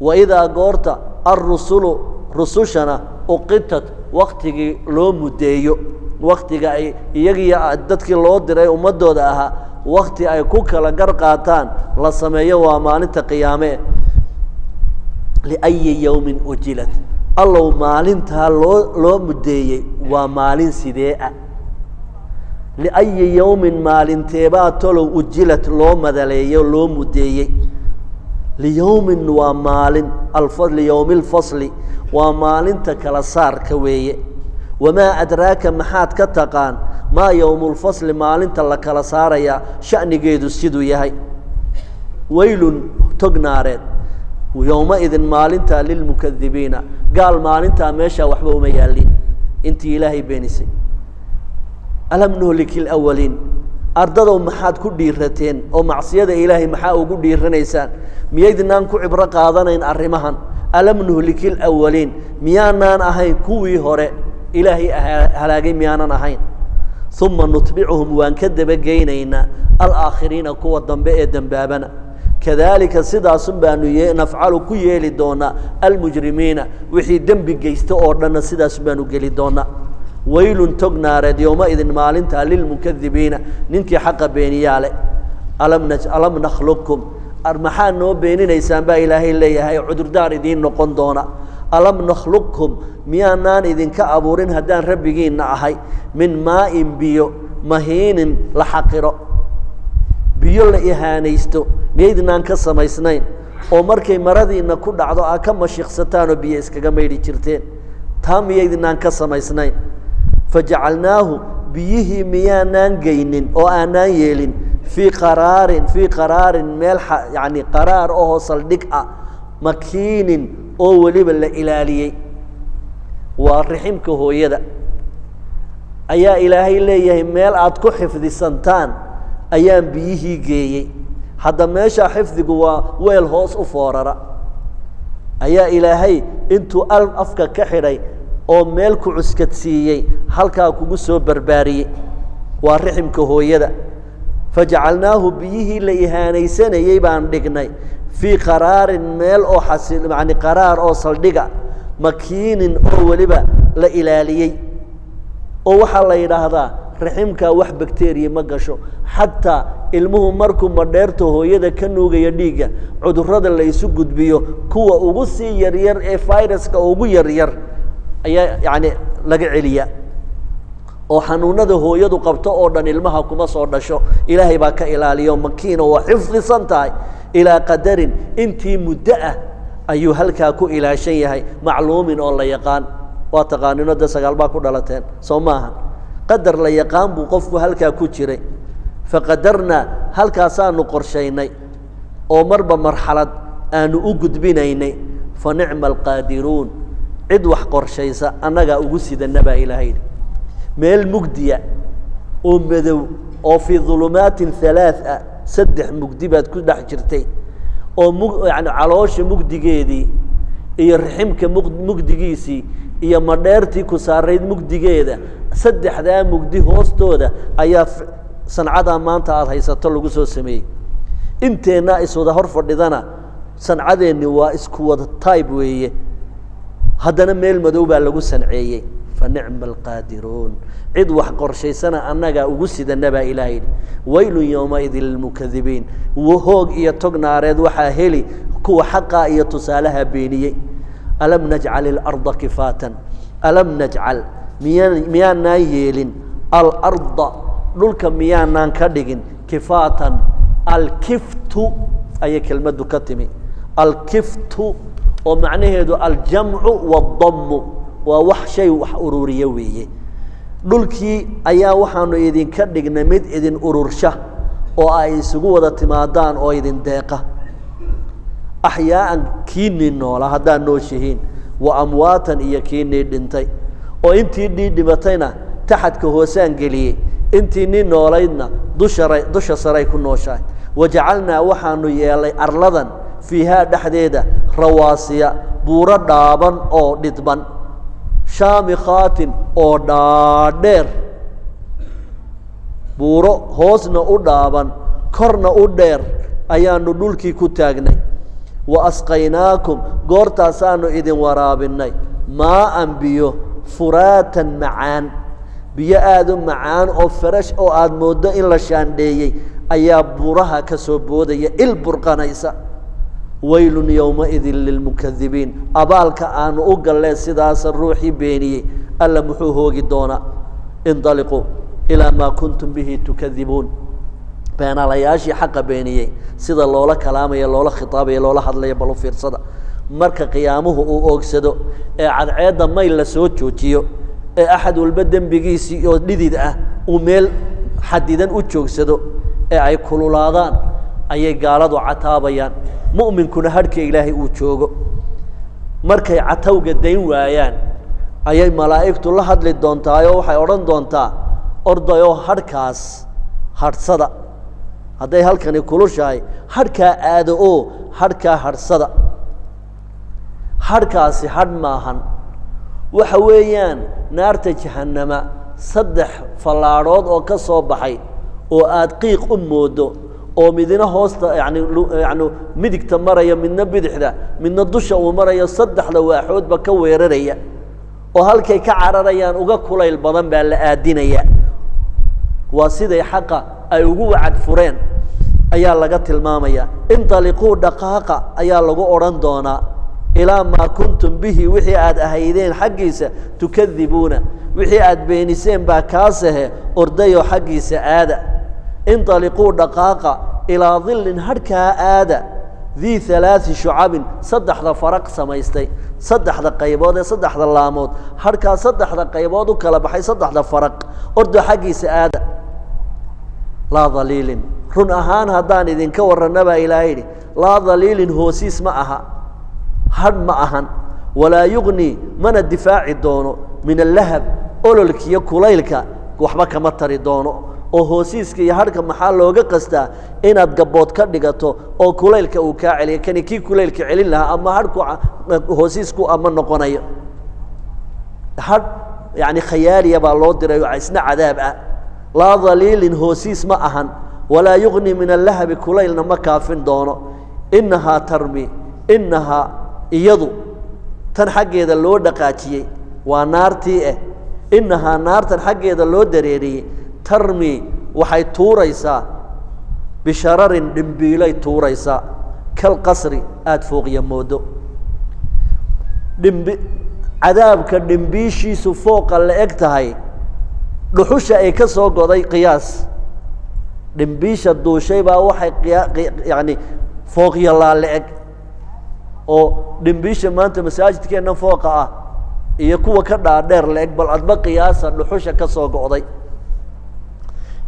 wa idaa goorta alrusulu rusushana uqitat waktigii loo muddeeyo, waktiga ay iyagiyo dadkii loo diray ummaddooda ahaa wakti ay ku kala gar qaataan la sameeyo, waa maalinta qiyaame. Liayi yowmin ujilat, allow maalintaa loo muddeeyey waa maalin sidee ah? Liayi yowmin maalinteebaa tolow ujilat loo madaleeyo loo muddeeyey? Liyowmin waa maalin liyowmi alfasli, waa maalinta kala saarka weeye. Wamaa adraaka, maxaad ka taqaan maa yowmulfasli, maalinta la kala saarayaa sha'nigeedu siduu yahay? Weylun tog naareed yowmaidin maalintaa lilmukadibiina, gaal maalintaa meeshaa waxba uma yaallin intii Ilaahay beenisay. Alam nuhliki alawaliin, ardadow maxaad ku dhiirateen oo macsiyada Ilaahay maxaa ugu dhiiranaysaan? Miyaydnaan ku cibro qaadanayn arrimahan? Alam nuhliki alawaliin, miyaanaan ahayn kuwii hore Ilaahay halaagay? Miyaanan ahayn? Uma nutbicuhum, waan ka dabageynaynaa alaakhiriina, kuwa dambe ee dembaabana. Kadaalika sidaasun baanu nafcalu ku yeeli doonaa almujrimiina, wixii dembi geysta oo dhanna sidaas baanu geli doonaa. Waylun tog naareed yowmaidin maalintaa lilmukadibiina, ninkii xaqa beeniyaa le. Alam nakhluqkum, maxaa noo beeninaysaan baa Ilaahay leeyahay, cudurdaar idiin noqon doona. Alam nakhluqkum, miyaanaan idinka abuurin haddaan rabbigiinna ahay min maa'in biyo mahiinin la xaqiro, biyo la ihaanaysto miyaydnaan ka samaysnayn, oo markay maradiinna ku dhacdo aa ka mashiiqsataan oo biyo iskaga maydhi jirteen, taa miyaydnaan ka samaysnayn? Fajacalnaahu biyihii miyaanaan geynin oo aanaan yeelin fii qaraarin, fii qaraarin meel yacni qaraar ahoo saldhig ah, makiinin oo weliba la ilaaliyey, waa riximka hooyada ayaa Ilaahay leeyahay, meel aad ku xifdisantaan ayaan biyihii geeyey. Hadda meeshaa xifdigu waa weel hoos u foorara ayaa Ilaahay intuu afka ka xidhay oo meel ku cuskadsiiyey, halkaa kugu soo barbaariyey, waa riximka hooyada. Fajacalnaahu biyihii la ihaanaysanayey baan dhignay fii qaraarin meel oo xasi yani qaraar oo saldhiga, makiinin oo weliba la ilaaliyey, oo waxaa la yidhaahdaa raximkaa wax bakteriya ma gasho, xataa ilmuhu markuu madheerta hooyada ka nuugaya dhiigga, cudurrada la isu gudbiyo kuwa ugu sii yaryar ee viruska ugu yaryar ayaa yacni laga celiya, oo xanuunada hooyadu qabto oo dhan ilmaha kuma soo dhasho, Ilaahay baa ka ilaaliyo. Makiina waa xifdisan tahay ilaa qadarin, intii muddo ah ayuu halkaa ku ilaashan yahay, macluumin oo la yaqaan. Waa taqaanino de 9 baa ku dhalateen soo maaha? Qadar la yaqaan buu qofku halkaa ku jiray. Faqadarnaa, halkaasaanu qorshaynay oo marba marxalad aanu u gudbinaynay. Fa nicma alqaadiruun, cid wax qorshaysa annagaa ugu sidana baa Ilaahay yidhi. Meel mugdiya oo madow oo fii dhulumaatin halaath ah, 3 mugdi baad ku dhex jirtay, oo mug yani caloosha mugdigeedii iyo riximka mugdigiisii iyo madheertii ku saarayd mugdigeeda, saddexdaa mugdi hoostooda ayaa sancadaa maanta aada haysato lagu soo sameeyey. Inteenna iswada hor fadhidana sancadeenni waa isku wada tybe weeye, haddana meel madow baa lagu sanceeyey. Fa nicma alqaadiruun, cid wax qorshaysana annagaa ugu sidana baa Ilaah yidhi. Waylun yowmaidin lilmukadibiin, hoog iyo tog naareed waxaa heli kuwa xaqaa iyo tusaalaha beeniyey. Alam najcal ilarda kifaatan, alam najcal miyaanaan yeelin alarda, dhulka miyaanaan ka dhigin kifaatan? Alkiftu ayay kelmaddu ka timi, alkiftu oo macnaheedu aljamcu waddammu, waa wax shay wax ururiye weeye. Dhulkii ayaa waxaanu idinka dhignay mid idin urursha oo ay isugu wada timaadaan oo idin deeqa, axyaaan kiinii noola haddaad nooshihiin, Wa amwaatan, iyo kiinii dhintay. Oo intii nii dhimatayna taxadka hoosaan geliyey, intii nii noolaydna dushara dusha saray ku nooshahay. Wajacalnaa, waxaanu yeelay arladan fiihaa dhexdeeda rawaasiya, buuro dhaaban oo dhidban, shaamikhaatin oo dhaadheer, buuro hoosna u dhaaban korna u dheer ayaanu dhulkii ku taagnay. Wa asqaynaakum, goortaasaanu idin waraabinnay, maa'an, biyo, furaatan macaan, biyo aada u macaan oo farash oo aada mooddo in la shaandheeyey ayaa buuraha ka soo boodaya, il burqanaysa. Waylun yowmaidin lilmukadibiin. Abaalka aanu u galleen sidaasa ruuxii beeniyey alla muxuu hoogi doonaa. Indaliquu ilaa maa kuntum bihi tukadibuun. Beenaalayaashii xaqa beeniyey sida loola kalaamaya, loola khitaabaya, loola hadlaya bal u fiirsada. Marka qiyaamuhu uu oogsado ee cadceedda mayl la soo joojiyo ee axad walba dembigiisii oo dhidid ah uu meel xadidan u joogsado ee ay kululaadaan, ayay gaaladu cataabayaan, mu'minkuna hadhka Ilaahay uu joogo. Markay catowga dayn waayaan ayay malaa'igtu la hadli doontaayoo waxay odhan doontaa: ordayoo hadhkaas hadhsada. Hadday halkani kulushahay, hadhkaa aado oo hadhkaa hadhsada. Hadhkaasi hadh maahan, waxa weeyaan naarta jahannama saddex fallaadhood oo ka soo baxay oo aada qiiq u moodo, oo midna hoosta yani yani midigta maraya, midna bidixda, midna dusha uu marayo, saddexda waaxoodba ka weeraraya oo halkay ka cararayaan uga kulayl badan baa la aadinaya. Waa siday xaqa ay ugu wacad fureen ayaa laga tilmaamaya. Indaliquu, dhaqaaqa ayaa lagu odhan doonaa, ilaa maa kuntum bihi, wixii aad ahaydeen xaggiisa, tukadibuuna, wixii aad beeniseen baa kaasahe, ordayoo xaggiisa aada. Indaliquu, dhaqaaqa, ilaa dilin, hadhkaa aada, dii halaai shucabin, saddexda faraq samaystay, saddexda qaybood ee saddexda laamood, hadhkaa saddexda qaybood u kala baxay, saddexda faraq, ordo xaggiisa aada. Laa daliilin, run ahaan haddaan idinka warranna baa Ilaahay yidhi, laa daliilin, hoosiis ma aha, hadh ma ahan. Walaa yugnii, mana difaaci doono, min allahab, ololkiiyo kulaylka waxba kama tari doono. Oo hoosiiska iyo hadhka maxaa looga qastaa? Inaad gabbood ka dhigato oo kulaylka uu kaa celiyo. Kani kii kulaylka celin lahaa ama hadhku hoosiisku ama noqonayo hadh yani khayaaliya baa loo diray oo isna cadaab ah. Laa daliilin, hoosiis ma ahan. Walaa yugni min allahabi, kulaylna ma kaafin doono. Innahaa tarmi, innahaa iyadu tan xaggeeda loo dhaqaajiyey waa naartii eh, innahaa naartan xaggeeda loo dareeriyey, tarmi, waxay tuuraysaa, bishararin, dhimbiilay tuuraysaa, kalqasri, aada fooqya moodo. Dhimbi cadaabka dhimbiishiisu fooqa la eg tahay dhuxusha ay ka soo goday qiyaas. Dhimbiisha duushay baa waxay yani fooqyalaa la eg, oo dhimbiisha maanta masaajidkeenna fooqa ah iyo kuwa ka dhaadheer la eg. Bal adba qiyaasa dhuxusha ka soo go'day.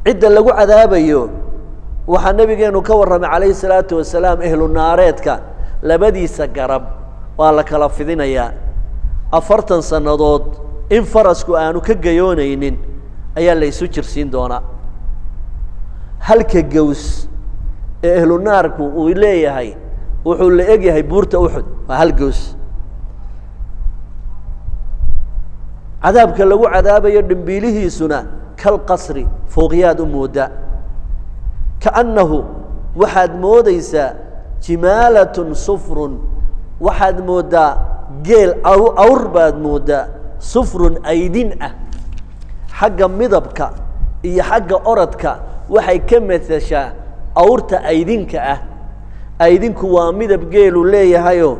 Cidda lagu cadaabayo waxaa nabigeenu ka warramay calayhi salaatu wasalaam, ehlu naareedka labadiisa garab waa la kala fidinayaa, 40 sannadood in farasku aanu ka gayoonaynin ayaa la isu jirsiin doonaa. Halka gaws ee ehlu naarku uu leeyahay wuxuu la eg yahay buurta Uxud, waa hal gaws. Cadaabka lagu cadaabayo dhimbiilihiisuna kalqasri, fooqyaad u moodaa, kaannahu, waxaad moodaysaa, jimaalatun sufrun, waxaad mooddaa geel awr baad mooddaa, sufrun aydin ah. Xagga midabka iyo xagga orodka waxay ka matashaa awrta aydinka ah. Aydinku waa midab geelu leeyahayoo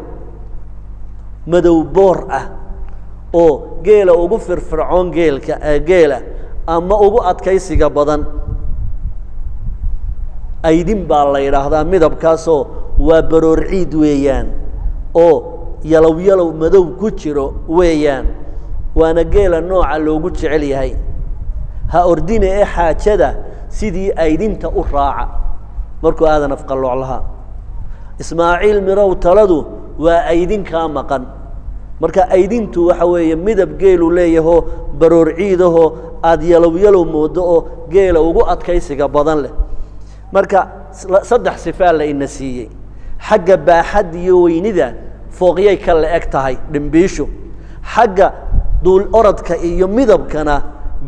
madow boor ah oo geela ugu firfircoon, geelka geela ama ugu adkaysiga badan aydin baa la yidhaahdaa. Midabkaasoo waa baroor ciid weeyaan oo yalow yalow madow ku jiro weeyaan, waana geela nooca loogu jecel yahay. Ha ordine ee xaajada sidii aydinta u raaca. Markuu Aadan afqalooc lahaa Ismaaciil Mirow, taladu waa aydinkaa maqan. Marka aydintu waxa weeye midab geelu leeyahoo baroor ciidahoo aada yalow yalow moodo oo geela ugu adkaysiga badan leh. Marka saddex sifaa la ina siiyey. Xagga baaxad iyo weynida fooqyay ka la-eg tahay dhimbiishu, xagga duul orodka iyo midabkana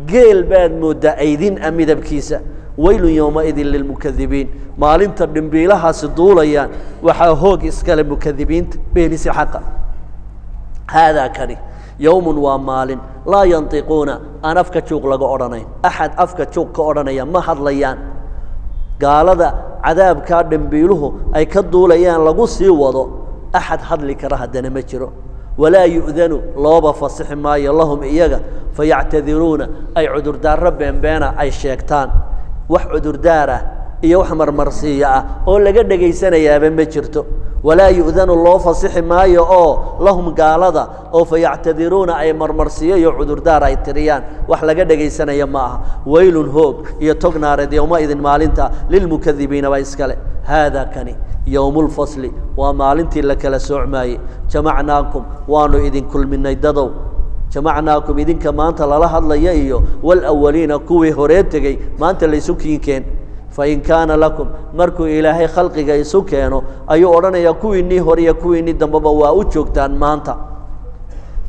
geel baad mooddaa aydin a midabkiisa. Waylun yowmaidin lilmukadibiin, maalinta dhimbiilahaasi duulayaan waxaa hoog iskale mukadibiinta beenisi xaqa. Haadaa kani yowmun waa maalin laa yantiquuna aan afka juuq laga odhanayn, axad afka juuq ka odhanaya ma hadlayaan. Gaalada cadaabkaa dhimbiiluhu ay ka duulayaan lagu sii wado axad hadli kara haddana ma jiro. Walaa yu'danu looba fasixi maayo lahum iyaga fayactadiruuna ay cudurdaarro beenbeena ay sheegtaan. Wax cudurdaar ah iyo wax marmarsiiya ah oo laga dhegaysanayaaba ma jirto. Walaa yu'danu loo fasixi maayo oo lahum gaalada oo fayactadiruuna ay marmarsiyo iyo cudurdaar ay tiriyaan, wax laga dhegaysanaya ma aha. Waylun hoog iyo tog naareed yowmaidin maalinta lilmukadibiina baa iskale. Haadaa kani yowmulfasli waa maalintii la kala soocmaayey. Jamacnaakum waanu idin kulminay dadow, jamacnaakum idinka maanta lala hadlaya iyo walawaliina kuwii horee tegey maanta laysu kiinkeen. Fain kaana lakum, markuu ilaahay khalqiga isu keeno ayuu odhanayaa kuwiinnii hore iyo kuwiinnii dambeba waa u joogtaan maanta.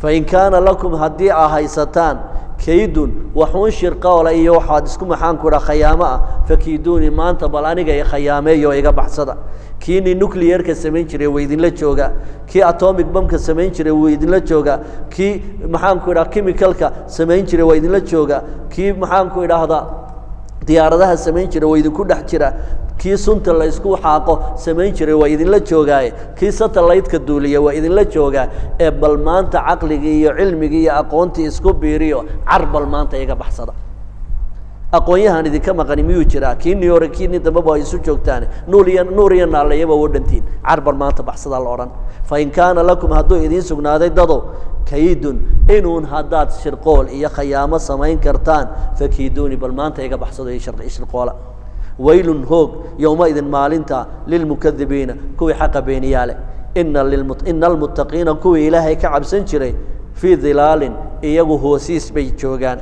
Fain kaana lakum haddii aa haysataan kaydun waxuun shirqoola iyo waxaad isku maxaanku idhaha khayaamo ah, fakiiduuni maanta bal aniga i khayaameeyo iga baxsada. Kiinii nuclearka samayn jiray waa idinla joogaa, kii atomic bamka samayn jiray wuu idinla joogaa, kii maxaanku idhaha chemicalka samayn jiray waa idinla joogaa, kii maxaanku idhaahdaa diyaaradaha samayn jiray waa idinku dhex jira, kii sunta la isku xaaqo samayn jiray waa idinla joogaaye, kii satellite-ka duuliya waa idinla joogaa. Ee bal maanta caqligii iyo cilmigii iyo aqoontii isku biiriyo car bal maanta iga baxsada. Aqoon-yahan idinka maqani miyuu jiraa? Kiinii hore kiinii dambeba waa isu joogtaane, nuul iyo nuur iyo naallayaba wa dhantiin, car bal maanta baxsadaa la odhan. Fain kaana lakum hadduu idiin sugnaaday dadow kaydun inuun haddaad shirqool iyo khayaamo samayn kartaan, fakiiduuni bal maanta iga baxsado iyo shirqoola. Waylun hoog yowmaidin maalinta lilmukadibiina kuwii xaqa beeniyaa leh. Ina almuttaqiina kuwii ilaahay ka cabsan jiray fii dilaalin iyagu hoosiis bay joogaan,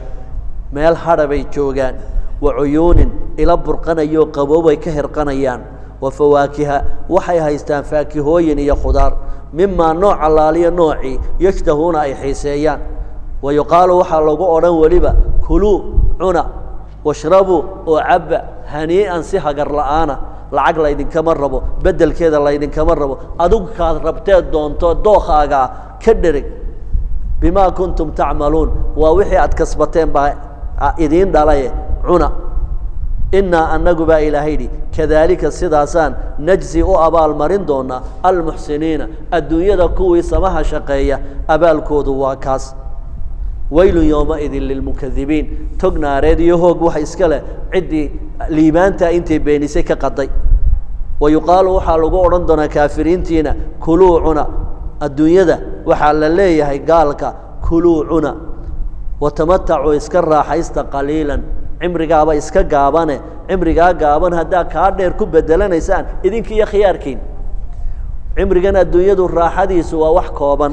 meel hadha bay joogaan, wa cuyuunin ila burqanayoo qaboobay ka hirqanayaan, wa fawaakiha waxay haystaan faakihooyin iyo khudaar, mimaa nooc allaaliyo noocii yashtahuuna ay xiiseeyaan. Wa yuqaalu waxaa lagu odhan weliba kuluu cuna washrabuu oo cabba hanii'an si hagar la'aana, lacag laydinkama rabo, beddelkeeda laydinkama rabo, adigu kaad rabteed doonto dookhaagaa ka dhereg. Bimaa kuntum tacmaluun waa wixii aad kasbateen baa idiin dhalaye cuna. Innaa annagu baa ilaahay yidhi kadaalika sidaasaan najzi u abaalmarin doonaa almuxsiniina adduunyada kuwii samaha shaqeeya abaalkoodu waa kaas. Waylun yowmaidin lilmukadibiin, tog naareed iyo hoog waxa iska leh ciddii liibaantaa intay beenisay ka qaday. Wa yuqaalu waxaa lagu odhan doonaa kaafiriintiina kuluu cuna. Adduunyada waxaa la leeyahay gaalka kuluu cuna watamatacuu iska raaxaysta qaliilan, cimrigaaba iska gaabane, cimrigaa gaaban haddaa kaa dheer ku bedelanaysaan idinki iyo khiyaarkiin. Cimrigan adduunyadu raaxadiisu waa wax kooban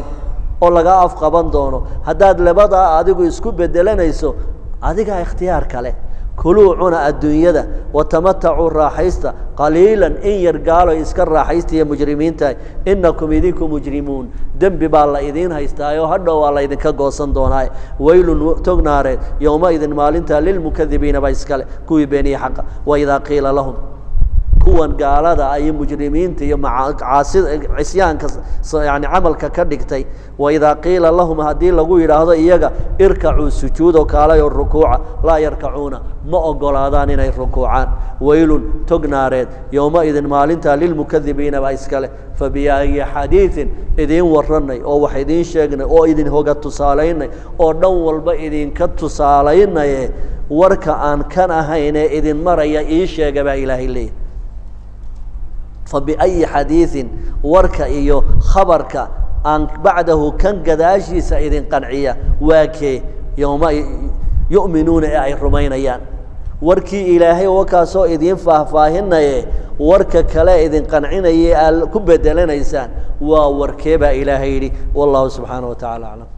oo lagaa afqaban doono, haddaad labadaa adigu isku bedelanayso adigaa ikhtiyaar kale. Kuluu cuna adduunyada watamatacuu raaxaysta qaliilan in yar gaalo iska raaxaysta iyo mujrimiintahay. Inakum idinku mujrimuun, dembi baa la idiin haystaayoo hadhow waa laydinka goosan doonaaye. Waylun tog naareed yowmaidin maalinta lilmukadibiina baa iskale kuwii beeniye xaqa. Waidaa qiila lahum kuwan gaalada iyo mujrimiinta iyo macaasida cisyaanka yani camalka ka dhigtay, waidaa qiila lahum haddii lagu yidhaahdo iyaga irkacuu sujuudo kaalay oo rukuuca, laa yarkacuuna ma ogolaadaan inay rukuucaan. Waylun tog naareed yowmaidin maalinta lilmukadibiina baa iskale. Fabiayi xadiiin idiin warranay oo wax idiin sheegnay oo idin hoga tusaalaynay oo dhan walba idinka tusaalaynaye, warka aan kan ahaynee idin maraya ii sheega baa ilaahay leeyahy. Fabiayi xadiiin warka iyo khabarka aan bacdahu kan gadaashiisa idin qanciya waa kee yowma yu'minuuna ee ay rumaynayaan warkii ilaahay wakaasoo idiin faahfaahinaye. Warka kale idin qancinaya aad ku bedelanaysaan waa warkee baa Ilaahay yidhi. Wallahu subxaanaه wa tacala aclam.